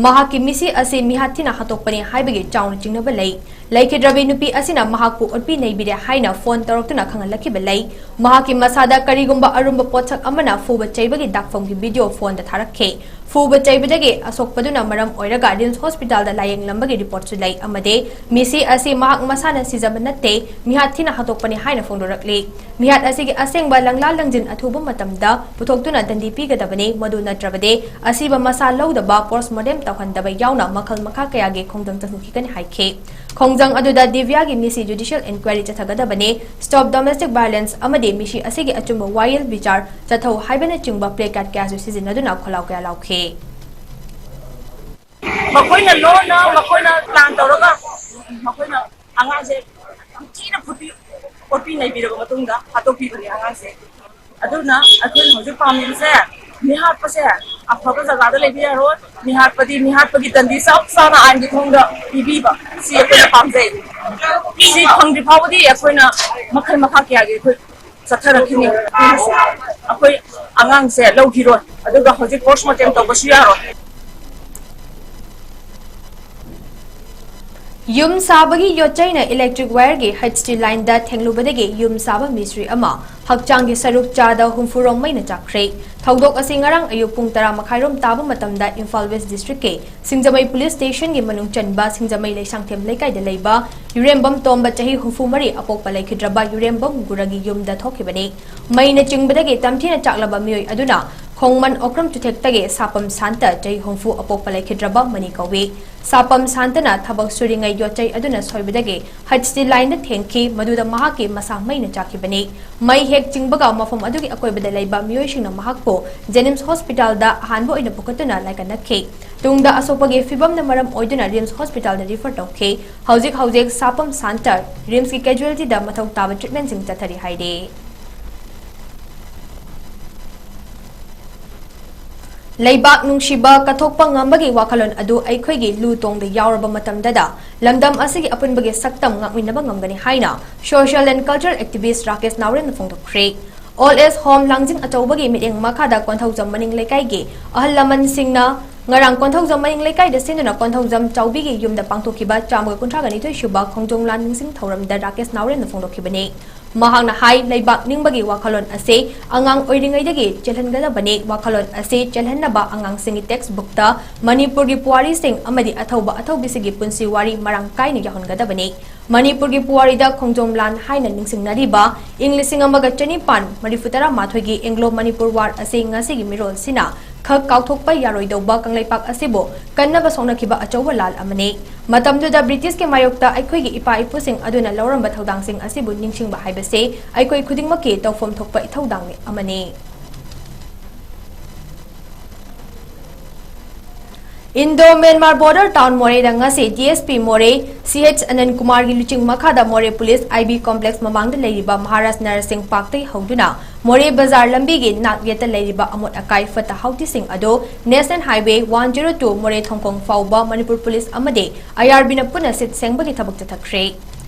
ꯃꯍꯥꯛꯀꯤ ꯃꯤꯁꯤ ꯑꯁꯤ ꯃꯤꯍꯥꯠ ꯊꯤꯅ ꯍꯥꯠꯇꯣꯛꯄꯅꯤ ꯍꯥꯏꯕꯒꯤ ꯆꯥꯎꯅ ꯆꯤꯡꯅꯕ ꯂꯩ꯫ ꯂꯩꯈꯤꯗ꯭ꯔꯕꯤ ꯅꯨꯄꯤ ꯑꯁꯤꯅ ꯃꯍꯥꯛꯄꯨ ꯑꯣꯠꯄꯤ ꯅꯩꯕꯤꯔꯦ ꯍꯥꯏꯅ ꯐꯣꯟ ꯇꯧꯔꯛꯇꯨꯅ ꯈꯪꯍꯜꯂꯛꯈꯤꯕ ꯂꯩ꯫ ꯃꯍꯥꯛꯀꯤ ꯃꯁꯥꯗ ꯀꯔꯤꯒꯨꯝꯕ ꯑꯔꯨꯝꯕ ꯄꯣꯠꯁꯛ ꯑꯃꯅ ꯐꯨꯕ ꯆꯩꯕꯒꯤ ꯗꯥꯛꯐꯝꯒꯤ ꯚꯤꯗꯤꯑꯣ ꯐꯣꯟꯗ ꯊꯥꯔꯛꯈꯤ꯫ ꯐꯨꯕ ꯆꯩꯕꯗꯒꯤ ꯑꯁꯣꯛꯄꯗꯨꯅ ꯃꯔꯝ ꯑꯣꯏꯔꯒ ꯔꯤꯝꯁ ꯍꯣꯁꯄꯤꯇꯥꯜꯗ ꯂꯥꯌꯦꯡꯂꯝꯕꯒꯤ ꯔꯤꯄꯣꯔꯠꯁꯨ ꯂꯩ ꯑꯃꯗꯤ ꯃꯤꯁꯤ ꯑꯁꯤ ꯃꯍꯥꯛ ꯃꯁꯥꯅ ꯁꯤꯖꯕ ꯅꯠꯇꯦ, ꯃꯤꯍꯥꯠ ꯊꯤꯅ ꯍꯥꯠꯇꯣꯛꯄꯅꯤ ꯍꯥꯏꯅ ꯐꯣꯡꯗꯣꯔꯛꯂꯤ꯫ ꯃꯤꯍꯥꯠ ꯑꯁꯤꯒꯤ ꯑꯁꯦꯡꯕ ꯂꯪꯂꯥ ꯂꯪꯖꯤꯟ ꯑꯊꯨꯕ ꯃꯇꯝꯗ ꯄꯨꯊꯣꯛꯇꯨꯅ ꯗꯟꯗꯤ ꯄꯤꯒꯗꯕꯅꯤ, ꯃꯗꯨ ꯅꯠꯇ꯭ꯔꯕꯗꯤ ꯑꯁꯤꯕ ꯃꯁꯥ ꯂꯧꯗꯕ ꯄꯣꯁꯃꯣꯔꯇꯦꯝ ꯇꯧꯍꯟꯗꯕ ꯌꯥꯎꯅ ꯃꯈꯜ ꯃꯈꯥ ꯀꯌꯥꯒꯤ ꯈꯣꯡꯖꯪ ꯆꯪꯁꯤꯟꯈꯤꯒꯅꯤ ꯍꯥꯏꯈꯤ꯫ ꯈꯣꯡꯖꯪ ꯑꯗꯨꯗ ꯗꯤꯕ꯭ꯌꯥꯒꯤ ꯃꯤꯁꯤ ꯖꯨꯗꯤꯁꯤꯌꯦꯜ ꯏꯟꯀ꯭ꯋꯥꯏꯔꯤ ꯆꯠꯊꯒꯗꯕꯅꯤ꯫ Stop Domestic Violence ꯑꯃꯗꯤ ꯃꯤꯁꯤ ꯑꯁꯤꯒꯤ ꯑꯆꯨꯝꯕ ꯋꯥꯌꯦꯜ ꯕꯤꯆꯥꯔ ꯆꯠꯊꯧ ꯍꯥꯏꯕꯅꯆꯤꯡꯕ placard ꯀꯌꯥꯁꯨ ꯁꯤꯖꯤꯟꯅꯗꯨꯅ ꯈꯣꯜꯂꯥꯎ ꯀꯌꯥ ꯂꯥꯎꯈꯤ꯫ ꯃꯈꯣꯏꯅ ꯂꯣꯟꯅ, ꯃꯈꯣꯏꯅ plan ꯇꯧꯔꯒ, ꯃꯈꯣꯏꯅ ꯑꯉꯥꯡꯁꯦ ꯈꯣꯠꯄꯤ ꯈꯣꯠꯄꯤ ꯅꯩꯕꯤꯔꯕ ꯃꯇꯨꯡꯗ ꯍꯥꯠꯇꯣꯛꯄꯤꯕꯅꯦ ꯑꯉꯥꯡꯁꯦ꯫ ꯑꯗꯨꯅ ꯑꯩꯈꯣꯏꯅ ꯍꯧꯖꯤꯛ ꯄꯥꯝꯃꯤꯕꯁꯦ, ꯃꯤꯍꯥꯠꯄꯁꯦ ꯑꯐꯕ ꯖꯒꯥꯗ ꯂꯩꯕ ꯌꯥꯔꯣꯏ꯫ ꯃꯤꯍꯥꯠꯄꯗꯤ ꯃꯤꯍꯥꯠꯄꯒꯤ ꯗꯟꯗꯤ ꯆꯞ ꯆꯥꯅ ꯑꯥꯏꯟꯒꯤ ꯊꯣꯡꯗ ꯄꯤꯕꯤꯕ, ꯁꯤ ꯑꯩꯈꯣꯏꯅ ꯄꯥꯝꯖꯩ꯫ ꯁꯤ ꯐꯪꯗ꯭ꯔꯤ ꯐꯥꯎꯕꯗꯤ ꯑꯩꯈꯣꯏꯅ ꯃꯈꯜ ꯃꯈꯥ ꯀꯌꯥꯒꯤ ꯑꯩꯈꯣꯏ ꯆꯠꯊꯔꯛꯈꯤꯅꯤ꯫ ꯑꯩꯈꯣꯏ ꯑꯉꯥꯡꯁꯦ ꯂꯧꯈꯤꯔꯣꯏ, ꯑꯗꯨꯒ ꯍꯧꯖꯤꯛ ꯄꯣꯁꯃꯣꯔꯇꯦꯝ ꯇꯧꯕꯁꯨ ꯌꯥꯔꯣꯏ꯫ ꯌꯨꯝ ꯁꯥꯕꯒꯤ ꯌꯣꯠꯆꯩꯅ ꯏꯂꯦꯛꯇ꯭ꯔꯤꯛ ꯋꯥꯌꯔꯒꯤ ꯍꯩꯆ ꯇꯤ ꯂꯥꯏꯟꯗ ꯊꯦꯡꯂꯨꯕꯗꯒꯤ ꯌꯨꯝ ꯁꯥꯕ ꯃꯤꯁꯇ꯭ꯔꯤ ꯑꯃ ꯍꯛꯆꯥꯡꯒꯤ ꯁꯔꯨꯛ ꯆꯥꯗ ꯍꯨꯝꯐꯨ ꯔꯣꯝ ꯃꯩꯅ ꯆꯥꯛꯈ꯭ꯔꯦ꯫ ꯊꯧꯗꯣꯛ ꯑꯁꯤ ꯉꯔꯥꯡ ꯑꯌꯨꯛ ꯄꯨꯡ ꯇꯔꯥ ꯃꯈꯥꯏꯔꯣꯝ ꯇꯥꯕ ꯃꯇꯝꯗ ꯏꯝꯐꯥꯜ ꯋꯦꯁ ꯗꯤꯁꯇ꯭ꯔꯤꯛꯀꯤ ꯁꯤꯡꯖꯃꯩ ꯄꯨꯂꯤꯁ ꯁ꯭ꯇꯦꯁꯟꯒꯤ ꯃꯅꯨꯡ ꯆꯟꯕ ꯁꯤꯡꯖꯃꯩ ꯂꯩꯁꯥꯡꯊꯦꯝ ꯂꯩꯀꯥꯏꯗ ꯂꯩꯕ ꯌꯨꯔꯦꯝꯕꯝ ꯇꯣꯝꯕ, ꯆꯍꯤ ꯍꯨꯝꯐꯨ ꯃꯔꯤ, ꯑꯄꯣꯛꯄ ꯂꯩꯈꯤꯗ꯭ꯔꯕ ꯌꯨꯔꯦꯝꯕꯝ ꯒꯨꯔꯒꯤ ꯌꯨꯝꯗ ꯊꯣꯛꯈꯤꯕꯅꯤ꯫ ꯃꯩꯅ ꯆꯤꯡꯕꯗꯒꯤ ꯇꯝꯊꯤꯅ ꯆꯥꯛꯂꯕ ꯃꯤꯑꯣꯏ ꯑꯗꯨꯅ ꯈꯣꯡꯃꯟ ꯑꯣꯀ꯭ꯔꯝ ꯆꯨꯊꯦꯛꯇꯒꯤ ꯁꯥꯄꯝ ꯁꯥꯟꯇ, ꯆꯍꯤ ꯍꯨꯝꯐꯨ, ꯑꯄꯣꯛꯄ ꯂꯩꯈꯤꯗ꯭ꯔꯕ ꯃꯅꯤ ꯀꯧꯏ꯫ ꯁꯥꯄꯝ ꯁꯥꯟꯇꯅ ꯊꯕꯛ ꯁꯨꯔꯤꯉꯩ ꯌꯣꯠꯆꯩ ꯑꯗꯨꯅ ꯁꯣꯏꯕꯗꯒꯤ ꯍꯩꯆ ꯇꯤ ꯂꯥꯏꯟꯗ ꯊꯦꯡꯈꯤ, ꯃꯗꯨꯗ ꯃꯍꯥꯛꯀꯤ ꯃꯁꯥ ꯃꯩꯅ ꯆꯥꯛꯈꯤꯕꯅꯤ꯫ ꯃꯩ ꯍꯦꯛ ꯆꯤꯡꯕꯒ ꯃꯐꯝ ꯑꯗꯨꯒꯤ ꯑꯀꯣꯏꯕꯗ ꯂꯩꯕ ꯃꯤꯑꯣꯏꯁꯤꯡꯅ ꯃꯍꯥꯛꯄꯨ ꯖꯦꯅꯤꯝꯁ ꯍꯣꯁꯄꯤꯇꯥꯜꯗ ꯑꯍꯥꯟꯕ ꯑꯣꯏꯅ ꯄꯨꯈꯠꯇꯨꯅ ꯂꯥꯏꯀꯠꯅꯈꯤ꯫ ꯇꯨꯡꯗ ꯑꯁꯣꯛꯄꯒꯤ ꯐꯤꯕꯝꯅ ꯃꯔꯝ ꯑꯣꯏꯗꯨꯅ ꯔꯤꯝꯁ ꯍꯣꯁꯄꯤꯇꯥꯜꯗ ꯔꯤꯐꯔ ꯇꯧꯈꯤ꯫ ꯍꯧꯖꯤꯛ ꯍꯧꯖꯤꯛ ꯁꯥꯄꯝ ꯁꯥꯟꯇ ꯔꯤꯝꯁꯀꯤ ꯀꯦꯖꯨꯋꯦꯜꯇꯤꯗ ꯃꯊꯧ ꯇꯥꯕ ꯇ꯭ꯔꯤꯠꯃꯦꯟꯁꯤꯡ ꯆꯠꯊꯔꯤ ꯍꯥꯏꯔꯤ꯫ ꯂꯩꯕꯥꯛ ꯅꯨꯡꯁꯤꯕ ꯀꯠꯊꯣꯛꯄ ꯉꯝꯕꯒꯤ ꯋꯥꯈꯜꯂꯣꯟ ꯑꯗꯨ ꯑꯩꯈꯣꯏꯒꯤ ꯂꯨ ꯇꯣꯡꯗ ꯌꯥꯎꯔꯕ ꯃꯇꯝꯗꯗ ꯂꯝꯗꯝ ꯑꯁꯤꯒꯤ ꯑꯄꯨꯟꯕꯒꯤ ꯁꯛꯇꯝ ꯉꯥꯛꯃꯤꯟꯅꯕ ꯉꯝꯒꯅꯤ ꯍꯥꯏꯅ Social and Cultural Activist Rakesh ꯅꯥꯎꯔꯦꯝꯅ ꯐꯣꯡꯗꯣꯛꯈ꯭ꯔꯦ꯫ ꯑꯣꯜ ꯑꯦꯖ ꯍꯣꯝ ꯂꯥꯡꯖꯤꯡ ꯑꯆꯧꯕꯒꯤ ꯃꯤꯠꯌꯦꯡ ꯃꯈꯥꯗ ꯀꯣꯟꯊꯧꯖꯝ ꯃꯅꯤꯡ ꯂꯩꯀꯥꯏꯒꯤ ꯑꯍꯜ ꯂꯃꯟꯁꯤꯡꯅ ꯉꯔꯥꯡ ꯀꯣꯟꯊꯧꯖꯝ ꯃꯅꯤꯡ ꯂꯩꯀꯥꯏꯗ ꯁꯤꯟꯗꯨꯅ ꯀꯣꯟꯊꯧꯖꯝ ꯆꯥꯎꯕꯤꯒꯤ ꯌꯨꯝꯗ ꯄꯥꯡꯊꯣꯛꯈꯤꯕ ꯆꯥꯝꯃꯒ ꯀꯨꯟꯊ꯭ꯔꯥꯒ ꯅꯤꯊꯣꯏ ꯁꯨꯕ ꯈꯣꯡꯖꯣꯝ ꯂꯥꯟ ꯅꯤꯡꯁꯤꯡ ꯊꯧꯔꯝꯗ ꯔꯥꯀꯦꯁ ꯅꯥꯎꯔꯦꯝꯅ ꯐꯣꯡꯗꯣꯛꯈꯤꯕꯅꯤ꯫ ꯃꯍꯥꯛꯅ ꯍꯥꯏ, ꯂꯩꯕꯥꯛ ꯅꯤꯡꯕꯒꯤ ꯋꯥꯈꯜꯂꯣꯟ ꯑꯁꯤ ꯑꯉꯥꯡ ꯑꯣꯏꯔꯤꯉꯩꯗꯒꯤ ꯆꯦꯜꯍꯟꯒꯗꯕꯅꯤ꯫ ꯋꯥꯈꯜꯂꯣꯟ ꯑꯁꯤ ꯆꯦꯜꯍꯟꯅꯕ ꯑꯉꯥꯡꯁꯤꯡꯒꯤ ꯇꯦꯛꯁ ꯕꯨꯛꯇ ꯃꯅꯤꯄꯨꯔꯒꯤ ꯄꯨꯋꯥꯔꯤꯁꯤꯡ ꯑꯃꯗꯤ ꯑꯊꯧꯕ ꯑꯊꯧꯕꯤꯁꯤꯡꯒꯤ ꯄꯨꯟꯁꯤ ꯋꯥꯔꯤ ꯃꯔꯥꯡ ꯀꯥꯏꯅ ꯌꯥꯎꯍꯟꯒꯗꯕꯅꯤ꯫ ꯃꯅꯤꯄꯨꯔꯒꯤ ꯄꯨꯋꯥꯔꯤꯗ ꯈꯣꯡꯖꯣꯝ ꯂꯥꯟ ꯍꯥꯏꯅ ꯅꯤꯡꯁꯤꯡꯅꯔꯤꯕ ꯏꯪ ꯂꯤꯁꯤꯡ ꯑꯃꯒ ꯆꯅꯤꯄꯥꯟ ꯃꯔꯤꯐꯨ ꯇꯔꯥ ꯃꯥꯊꯣꯏꯒꯤ ꯑꯦꯡꯒ꯭ꯂꯣ ꯃꯅꯤꯄꯨꯔ ꯋꯥꯔ ꯑꯁꯤ ꯉꯁꯤꯒꯤ ꯃꯤꯔꯣꯜꯁꯤꯅ ꯈꯛ ꯀꯥꯎꯊꯣꯛꯄ ꯌꯥꯔꯣꯏꯗꯧꯕ ꯀꯪꯂꯩꯄꯥꯛ ꯑꯁꯤꯕꯨ ꯀꯟꯅꯕ ꯁꯣꯛꯅꯈꯤꯕ ꯑꯆꯧꯕ ꯂꯥꯜ ꯑꯃꯅꯤ꯫ ꯃꯇꯝꯗꯨꯗ ꯕ꯭ꯔꯤꯇꯤꯁꯀꯤ ꯃꯥꯌꯣꯛꯇ ꯑꯩꯈꯣꯏꯒꯤ ꯏꯄꯥ ꯏꯄꯨꯁꯤꯡ ꯑꯗꯨꯅ ꯂꯧꯔꯝꯕ ꯊꯧꯗꯥꯡꯁꯤꯡ ꯑꯁꯤꯕꯨ ꯅꯤꯡꯁꯤꯡꯕ ꯍꯥꯏꯕꯁꯤ ꯑꯩꯈꯣꯏ ꯈꯨꯗꯤꯡꯃꯛꯀꯤ ꯇꯧꯐꯝ ꯊꯣꯛꯄ ꯏꯊꯧꯗꯥꯡ ꯑꯃꯅꯤ꯫ Indo Myanmar Border Town ꯃꯣꯔꯦꯗ ꯉꯁꯤ ꯗꯤ ꯑꯦꯁ ꯄꯤ ꯃꯣꯔꯦ ꯁꯤ ꯑꯦꯆ ꯑꯅꯟ ꯀꯨꯃꯥꯔꯒꯤ ꯂꯨꯆꯤꯡ ꯃꯈꯥꯗ ꯃꯣꯔꯦ ꯄꯨꯂꯤꯁ ꯑꯥꯏ ꯕꯤ ꯀꯣꯝꯄ꯭ꯂꯦꯛꯁ ꯃꯃꯥꯡꯗ ꯂꯩꯔꯤꯕ ꯃꯍꯥꯔꯥꯖ ꯅꯔꯁꯤꯡ ꯄꯥꯔꯛꯇꯒꯤ ꯍꯧꯗꯨꯅ ꯃꯣꯔꯦ ꯕꯖꯥꯔ ꯂꯝꯕꯤꯒꯤ ꯅꯥꯛ ꯌꯦꯠꯇ ꯂꯩꯔꯤꯕ ꯑꯃꯣꯠ ꯑꯀꯥꯏ ꯐꯠꯇ ꯍꯥꯎꯗꯤꯁꯤꯡ ꯑꯗꯨ national highway one zero two ꯃꯣꯔꯦ ꯊꯣꯡꯈꯣꯡ ꯐꯥꯎꯕ ꯃꯅꯤꯄꯨꯔ ꯄꯨꯂꯤꯁ ꯑꯃꯗꯤ ꯑꯥꯏ ꯑꯥꯔ ꯕꯤꯅ ꯄꯨꯟꯅ ꯁꯤꯠ ꯁꯦꯡꯕꯒꯤ ꯊꯕꯛ ꯆꯠꯊꯈ꯭ꯔꯦ꯫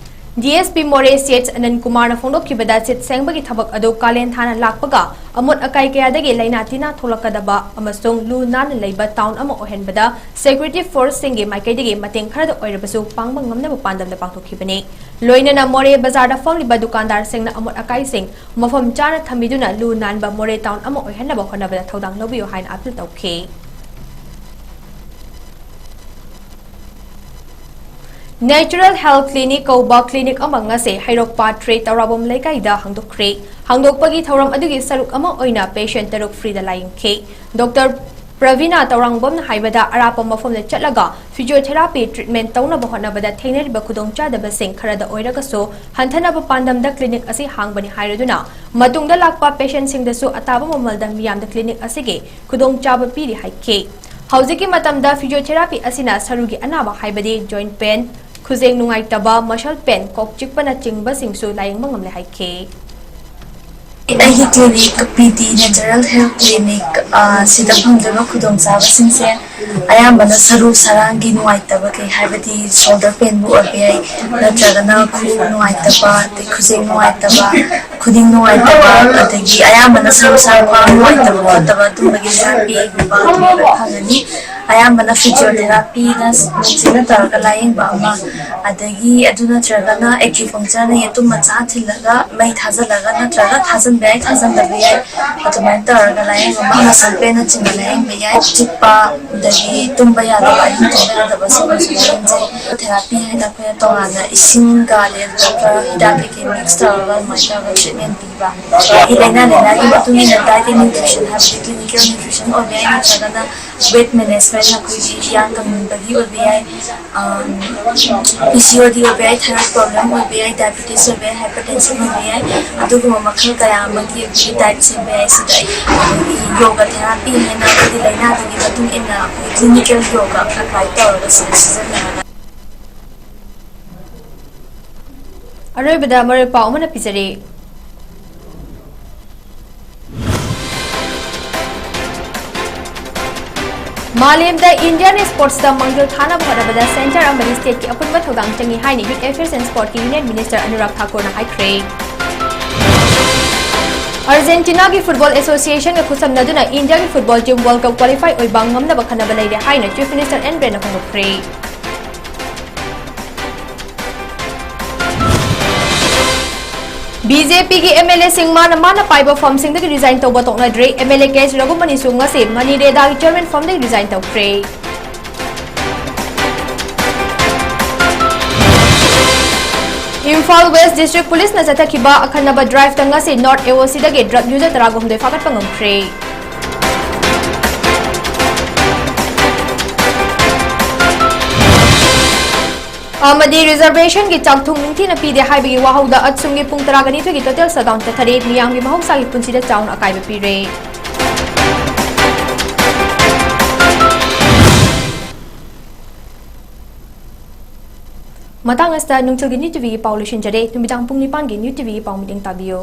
ꯗꯤ ꯑꯦꯁ ꯄꯤ ꯃꯣꯔꯦ ꯁꯤ ꯑꯦꯆ ꯑꯅꯟ ꯀꯨꯃꯥꯔꯅ ꯐꯣꯡꯗꯣꯛꯈꯤꯕꯗ, ꯁꯤꯠ ꯁꯦꯡꯕꯒꯤ ꯊꯕꯛ ꯑꯗꯨ ꯀꯥꯂꯦꯟ ꯊꯥꯅ ꯂꯥꯛꯄꯒ ꯑꯃꯣꯠ ꯑꯀꯥꯏ ꯀꯌꯥꯗꯒꯤ ꯂꯥꯏꯅꯥ ꯇꯤꯟꯅꯥ ꯊꯣꯛꯂꯛꯀꯗꯕ ꯑꯃꯁꯨꯡ ꯂꯨ ꯅꯥꯟꯅ ꯂꯩꯕ ꯇꯥꯎꯟ ꯑꯃ ꯑꯣꯏꯍꯟꯕꯗ ꯁꯦꯀ꯭ꯌꯨꯔꯤꯇꯤ ꯐꯣꯔꯁꯁꯤꯡꯒꯤ ꯃꯥꯏꯀꯩꯗꯒꯤ ꯃꯇꯦꯡ ꯈꯔꯗ ꯑꯣꯏꯔꯕꯁꯨ ꯄꯥꯡꯕ ꯉꯝꯅꯕ ꯄꯥꯟꯗꯝꯗ ꯄꯥꯡꯊꯣꯛꯈꯤꯕꯅꯤ꯫ ꯂꯣꯏꯅꯅ ꯃꯣꯔꯦ ꯕꯖꯥꯔꯗ ꯐꯝꯂꯤꯕ ꯗꯨꯀꯥꯟꯗꯥꯔꯁꯤꯡꯅ ꯑꯃꯣꯠ ꯑꯀꯥꯏꯁꯤꯡ ꯃꯐꯝ ꯆꯥꯅ ꯊꯝꯕꯤꯗꯨꯅ ꯂꯨ ꯅꯥꯟꯕ ꯃꯣꯔꯦ ꯇꯥꯎꯟ ꯑꯃ ꯑꯣꯏꯍꯟꯅꯕ ꯍꯣꯠꯅꯕꯗ ꯊꯧꯗꯥꯡ ꯂꯧꯕꯤꯌꯨ ꯍꯥꯏꯅ ꯑꯥꯄꯤꯜ ꯇꯧꯈꯤ꯫ Natural Health Clinic ꯀꯧꯕ ꯀ꯭ꯂꯤꯅꯤꯛ ꯑꯃ ꯉꯁꯤ ꯍꯩꯔꯣꯛ ꯄꯥꯠ ꯊ꯭ꯔꯤ ꯇꯧꯔꯥꯕꯝ ꯂꯩꯀꯥꯏꯗ ꯍꯥꯡꯗꯣꯛꯈ꯭ꯔꯦ꯫ ꯍꯥꯡꯗꯣꯛꯄꯒꯤ ꯊꯧꯔꯝ ꯑꯗꯨꯒꯤ ꯁꯔꯨꯛ ꯑꯃ ꯑꯣꯏꯅ ꯄꯦꯁꯦꯟ ꯇꯔꯨꯛ ꯐ꯭ꯔꯤꯗ ꯂꯥꯌꯦꯡꯈꯤ꯫ ꯗꯣꯛꯇꯔ ꯄ꯭ꯔꯕꯤꯅꯥ ꯇꯧꯔꯥꯡꯕꯝꯅ ꯍꯥꯏꯕꯗ, ꯑꯔꯥꯞꯄ ꯃꯐꯝꯗ ꯆꯠꯂꯒ ꯐꯤꯖꯤꯑꯣꯊꯦꯔꯥꯄꯤ ꯇ꯭ꯔꯤꯠꯃꯦꯟ ꯇꯧꯅꯕ ꯍꯣꯠꯅꯕꯗ ꯊꯦꯡꯅꯔꯤꯕ ꯈꯨꯗꯣꯡꯆꯥꯗꯕꯁꯤꯡ ꯈꯔꯗ ꯑꯣꯏꯔꯒꯁꯨ ꯍꯟꯊꯅꯕ ꯄꯥꯟꯗꯝꯗ ꯀ꯭ꯂꯤꯅꯤꯛ ꯑꯁꯤ ꯍꯥꯡꯕꯅꯤ ꯍꯥꯏꯔꯗꯨꯅ, ꯃꯇꯨꯡꯗ ꯂꯥꯛꯄ ꯄꯦꯁꯦꯟꯁꯤꯡꯗꯁꯨ ꯑꯇꯥꯕ ꯃꯃꯜꯗ ꯃꯤꯌꯥꯝꯗ ꯀ꯭ꯂꯤꯅꯤꯛ ꯑꯁꯤꯒꯤ ꯈꯨꯗꯣꯡꯆꯥꯕ ꯄꯤꯔꯤ ꯍꯥꯏꯈꯤ꯫ ꯍꯧꯖꯤꯛꯀꯤ ꯃꯇꯝꯗ ꯐꯤꯖꯤꯑꯣꯊꯦꯔꯥꯄꯤ ꯑꯁꯤꯅ ꯁꯔꯨꯒꯤ ꯑꯅꯥꯕ ꯍꯥꯏꯕꯗꯤ ꯖꯣꯏꯟꯠ ꯄꯦꯟ, ꯈꯨꯖꯦꯡ ꯅꯨꯡꯉꯥꯏꯇꯕ, ꯃꯁꯜ ꯄꯦꯟ, ꯀꯣꯛ ꯆꯤꯛꯄꯅꯆꯤꯡꯕꯁꯤꯡꯁꯨ ꯂꯥꯌꯦꯡꯕ ꯉꯝꯂꯦ ꯍꯥꯏꯈꯤ꯫ ꯑꯩꯒꯤ ꯀ꯭ꯂꯤꯅꯤꯛ ꯄꯤ ꯗꯤ ꯅꯦꯆꯔꯦꯜ ꯍꯦꯜꯊ ꯀ꯭ꯂꯤꯅꯤꯛ, ꯑ, ꯁꯤꯗ ꯐꯪꯗꯣꯏꯕ ꯈꯨꯗꯣꯡꯆꯥꯕꯁꯤꯡꯁꯦ ꯑꯌꯥꯝꯕꯅ ꯁꯔꯨ ꯁꯔꯥꯡꯒꯤ ꯅꯨꯡꯉꯥꯏꯇꯕ, ꯀꯩ ꯍꯥꯏꯕꯗꯤ ꯁꯣꯜꯗꯔ ꯄꯦꯟꯕꯨ ꯑꯣꯏꯕ ꯌꯥꯏ, ꯅꯠꯇ꯭ꯔꯒꯅ ꯈꯨꯎ ꯅꯨꯡꯉꯥꯏꯇꯕ, ꯑꯗꯩ ꯈꯨꯖꯦꯡ ꯅꯨꯡꯉꯥꯏꯇꯕ, ꯈꯨꯅꯤꯡ ꯅꯨꯡꯉꯥꯏꯇꯕ, ꯑꯗꯒꯤ ꯑꯌꯥꯝꯕꯅ ꯁꯔꯨ ꯁꯔꯥꯡ ꯈ꯭ꯋꯥꯡ ꯅꯨꯡꯉꯥꯏꯇꯕ ꯈꯣꯠꯇꯕ ꯑꯗꯨꯝꯕꯒꯤ ꯍꯤꯗꯥꯛ ꯄꯤꯕ ꯑꯗꯨꯝꯕ ꯐꯪꯒꯅꯤ꯫ ꯑꯌꯥꯝꯕꯅ ꯐꯤꯖꯤꯑꯣꯊꯦꯔꯥꯄꯤꯅ ꯃꯦꯆꯤꯟꯅ ꯇꯧꯔꯒ ꯂꯥꯌꯦꯡꯕ ꯑꯃ, ꯑꯗꯒꯤ ꯑꯗꯨ ꯅꯠꯇ꯭ꯔꯒꯅ ꯑꯦꯀ꯭ꯌꯨꯄꯪꯆꯔꯅ ꯌꯦꯇꯨꯝ ꯃꯆꯥ ꯊꯤꯜꯂꯒ ꯃꯩ ꯊꯥꯖꯤꯜꯂꯒ, ꯅꯠꯇ꯭ꯔꯒ ꯊꯥꯖꯤꯟꯕ ꯌꯥꯏ, ꯊꯥꯖꯤꯟꯗꯕ ꯌꯥꯏ, ꯑꯗꯨꯃꯥꯏꯅ ꯇꯧꯔꯒ ꯂꯥꯌꯦꯡꯕ ꯑꯃ, ꯃꯁꯜ ꯄꯦꯟꯅꯆꯤꯡꯕ ꯂꯥꯌꯦꯡꯕ ꯌꯥꯏ, ꯆꯤꯛꯄ, ꯑꯗꯒꯤ ꯇꯨꯝꯕ ꯌꯥꯗꯕ, ꯑꯍꯤꯡ ꯇꯨꯝꯕ ꯌꯥꯗꯕ, ꯁꯤꯒꯨꯝꯕꯁꯨ ꯂꯥꯌꯦꯡꯖꯩ꯫ ꯊꯦꯔꯥꯄꯤ ꯍꯥꯏꯅ ꯑꯩꯈꯣꯏꯅ ꯇꯣꯉꯥꯟꯅ ꯏꯁꯤꯡꯒ ꯂꯦꯟꯗ꯭ꯔꯒ ꯍꯤꯗꯥꯛ ꯀꯩꯀꯩ ꯃꯤꯛꯁ ꯇꯧꯔꯒ ꯑꯗꯨꯃꯥꯏꯅ ꯇꯧꯔꯒ ꯇ꯭ꯔꯤꯠꯃꯦꯟ ꯄꯤꯕ, ꯑꯗꯒꯤ ꯂꯥꯏꯅꯥ ꯂꯥꯏꯅꯥꯒꯤ ꯃꯇꯨꯡ ꯏꯟꯅ ꯗꯥꯏꯠ ꯑꯦꯟ ꯅ꯭ꯌꯨꯇ꯭ꯔꯤꯁꯟ ꯍꯥꯏꯕꯗꯤ ꯀ꯭ꯂꯤꯅꯤꯀꯦꯜ ꯅ꯭ꯌꯨꯇ꯭ꯔꯤꯁꯟ ꯑꯣꯏꯕ ꯌꯥꯏ, ꯅꯠꯇ꯭ꯔꯒꯅ ꯋꯦꯠ ꯃꯦꯅꯦꯖꯃꯦꯟ, ꯑꯩꯈꯣꯏꯒꯤ ꯌꯥꯡ ꯀꯪꯍꯟꯕꯒꯤ ꯑꯣꯏꯕ ꯌꯥꯏ, ꯑꯝ, ꯄꯤ ꯁꯤ ꯑꯣ ꯗꯤ ꯑꯣꯏꯕ ꯌꯥꯏ, ꯊꯥꯏꯔꯣꯏꯗ ꯄ꯭ꯔꯣꯕ꯭ꯂꯦꯝ ꯑꯣꯏꯕ ꯌꯥꯏ, ꯗꯥꯏꯕꯤꯇꯤꯁ ꯑꯣꯏꯕ ꯌꯥꯏ, ꯍꯥꯏꯄꯔ ꯇꯦꯟꯁꯟ ꯑꯣꯏꯕ ꯌꯥꯏ, ꯑꯗꯨꯒꯨꯝꯕ ꯃꯈꯜ ꯀꯌꯥ ꯑꯃꯒꯤ ꯑꯩꯈꯣꯏꯒꯤ ꯗꯥꯏꯠ ꯁꯦꯝꯕ ꯌꯥꯏ꯫ ꯁꯤꯗ ꯑꯩꯈꯣꯏꯒꯤ ꯌꯣꯒ ꯊꯦꯔꯥꯄꯤ ꯍꯥꯏꯅ ꯑꯩꯈꯣꯏꯒꯤ ꯂꯥꯏꯅꯥꯗꯨꯒꯤ ꯃꯇꯨꯡ ꯏꯟꯅ ꯑꯩꯈꯣꯏꯒꯤ ꯀ꯭ꯂꯤꯅꯤꯀꯦꯜ ꯌꯣꯒ ꯑꯦꯄ꯭ꯂꯥꯏ ꯇꯧꯔꯒ ꯁꯤꯗ ꯁꯤꯖꯤꯟꯅꯔꯒ ꯑꯔꯣꯏꯕꯗ ꯃꯔꯨꯞ ꯄꯥꯎ ꯑꯃꯅ ꯄꯤꯖꯔꯤ꯫ ꯃꯥꯂꯦꯝꯗ ꯏꯟꯗꯤꯌꯟ ꯁ꯭ꯄꯣꯔꯠꯁꯇ ꯃꯥꯡꯖꯤꯜ ꯊꯥꯅꯕ ꯍꯣꯠꯅꯕꯗ ꯁꯦꯟꯇꯔ ꯑꯃꯗꯤ ꯁ꯭ꯇꯦꯠꯀꯤ ꯑꯄꯨꯟꯕ ꯊꯧꯗꯥꯡ ꯆꯪꯏ ꯍꯥꯏꯅ ꯌꯨꯠ ꯑꯦꯐꯤꯌꯔꯁ ꯑꯦꯟ ꯁ꯭ꯄꯣꯔꯠꯀꯤ ꯌꯨꯅꯤꯌꯟ ꯃꯤꯅꯤꯁꯇꯔ ꯑꯅꯨꯔꯥꯒ ꯊꯥꯀꯨꯔꯅ ꯍꯥꯏꯈ꯭ꯔꯦ꯫ ꯑꯥꯔꯖꯦꯟꯇꯤꯅꯥꯒꯤ ꯐꯨꯠꯕꯣꯜ ꯑꯦꯁꯣꯁꯤꯌꯦꯁꯟꯒ ꯈꯨꯠꯁꯝꯅꯗꯨꯅ ꯏꯟꯗꯤꯌꯥꯒꯤ football team world cup qualify ꯑꯣꯏꯕ ꯉꯝꯅꯕ ꯈꯟꯅꯕ ꯂꯩꯔꯦ ꯍꯥꯏꯅ ꯆꯤꯐ ꯃꯤꯅꯤꯁꯇꯔ ꯑꯦꯟ ꯕꯤꯔꯦꯟꯅ ꯐꯣꯡꯗꯣꯛꯈ꯭ꯔꯦ꯫ ꯕꯤ ꯖꯦ ꯄꯤꯒꯤ ꯑꯦꯝ ꯑꯦꯜ ꯑꯦꯁꯤꯡ ꯃꯥꯅ ꯃꯥꯅ ꯄꯥꯏꯕ ꯐꯝꯁꯤꯡꯗꯒꯤ ꯔꯤꯖꯥꯏꯟ ꯇꯧꯕ ꯇꯣꯛꯅꯗ꯭ꯔꯦ꯫ ꯑꯦꯝ ꯑꯦꯜ ꯑꯦ ꯀꯦ ꯑꯦꯁ ꯔꯘꯨꯃꯅꯤꯁꯨ ꯉꯁꯤ ꯃꯅꯤꯔꯦꯗꯥꯒꯤ ꯆꯤꯌꯔꯃꯦꯟ ꯐꯝꯗꯒꯤ ꯔꯤꯖꯥꯏꯟ ꯇꯧꯈ꯭ꯔꯦ꯫ ꯏꯝꯐꯥꯜ ꯋꯦꯁ ꯗꯤꯁꯇ꯭ꯔꯤꯛ ꯄꯨꯂꯤꯁꯅ ꯆꯠꯊꯈꯤꯕ ꯑꯈꯟꯅꯕ ꯗ꯭ꯔꯥꯏꯚꯇ ꯉꯁꯤ ꯅꯣꯔꯠ ꯑꯦ ꯑꯣ ꯁꯤꯗꯒꯤ ꯗ꯭ꯔꯒ ꯌꯨꯖꯔ ꯇꯔꯥꯒ ꯍꯨꯝꯗꯣꯏ ꯐꯥꯒꯠꯄ ꯉꯝꯈ꯭ꯔꯦ꯫ ꯑꯃꯗꯤ ꯔꯤꯖꯔꯕꯦꯁꯟꯒꯤ ꯆꯥꯛꯊꯨꯡ ꯅꯤꯡꯊꯤꯅ ꯄꯤꯗꯦ ꯍꯥꯏꯕꯒꯤ ꯋꯥꯍꯧꯗ ꯑꯠꯁꯨꯝꯒꯤ ꯄꯨꯡ ꯇꯔꯥꯒ ꯅꯤꯊꯣꯏꯒꯤ ꯇꯣꯇꯦꯜ ꯁꯠꯗꯥꯎꯟ ꯆꯠꯊꯔꯤ꯫ ꯃꯤꯌꯥꯝꯒꯤ ꯃꯍꯧꯁꯥꯒꯤ ꯄꯨꯟꯁꯤꯗ ꯆꯥꯎꯅ ꯑꯀꯥꯏꯕ ꯄꯤꯔꯦ꯫ ꯃꯇꯥꯡ ꯑꯁꯤꯗ ꯅꯨꯡꯊꯤꯜꯒꯤ ꯅ꯭ꯌꯨ ꯇꯤꯚꯤꯒꯤ ꯄꯥꯎ ꯂꯣꯏꯁꯤꯟꯖꯔꯦ꯫ ꯅꯨꯃꯤꯗꯥꯡ ꯄꯨꯡ ꯅꯤꯄꯥꯟꯒꯤ ꯅ꯭ꯌꯨ ꯇꯤꯚꯤꯒꯤ ꯄꯥꯎ ꯃꯤꯠꯌꯦꯡ ꯇꯥꯕꯤꯌꯨ꯫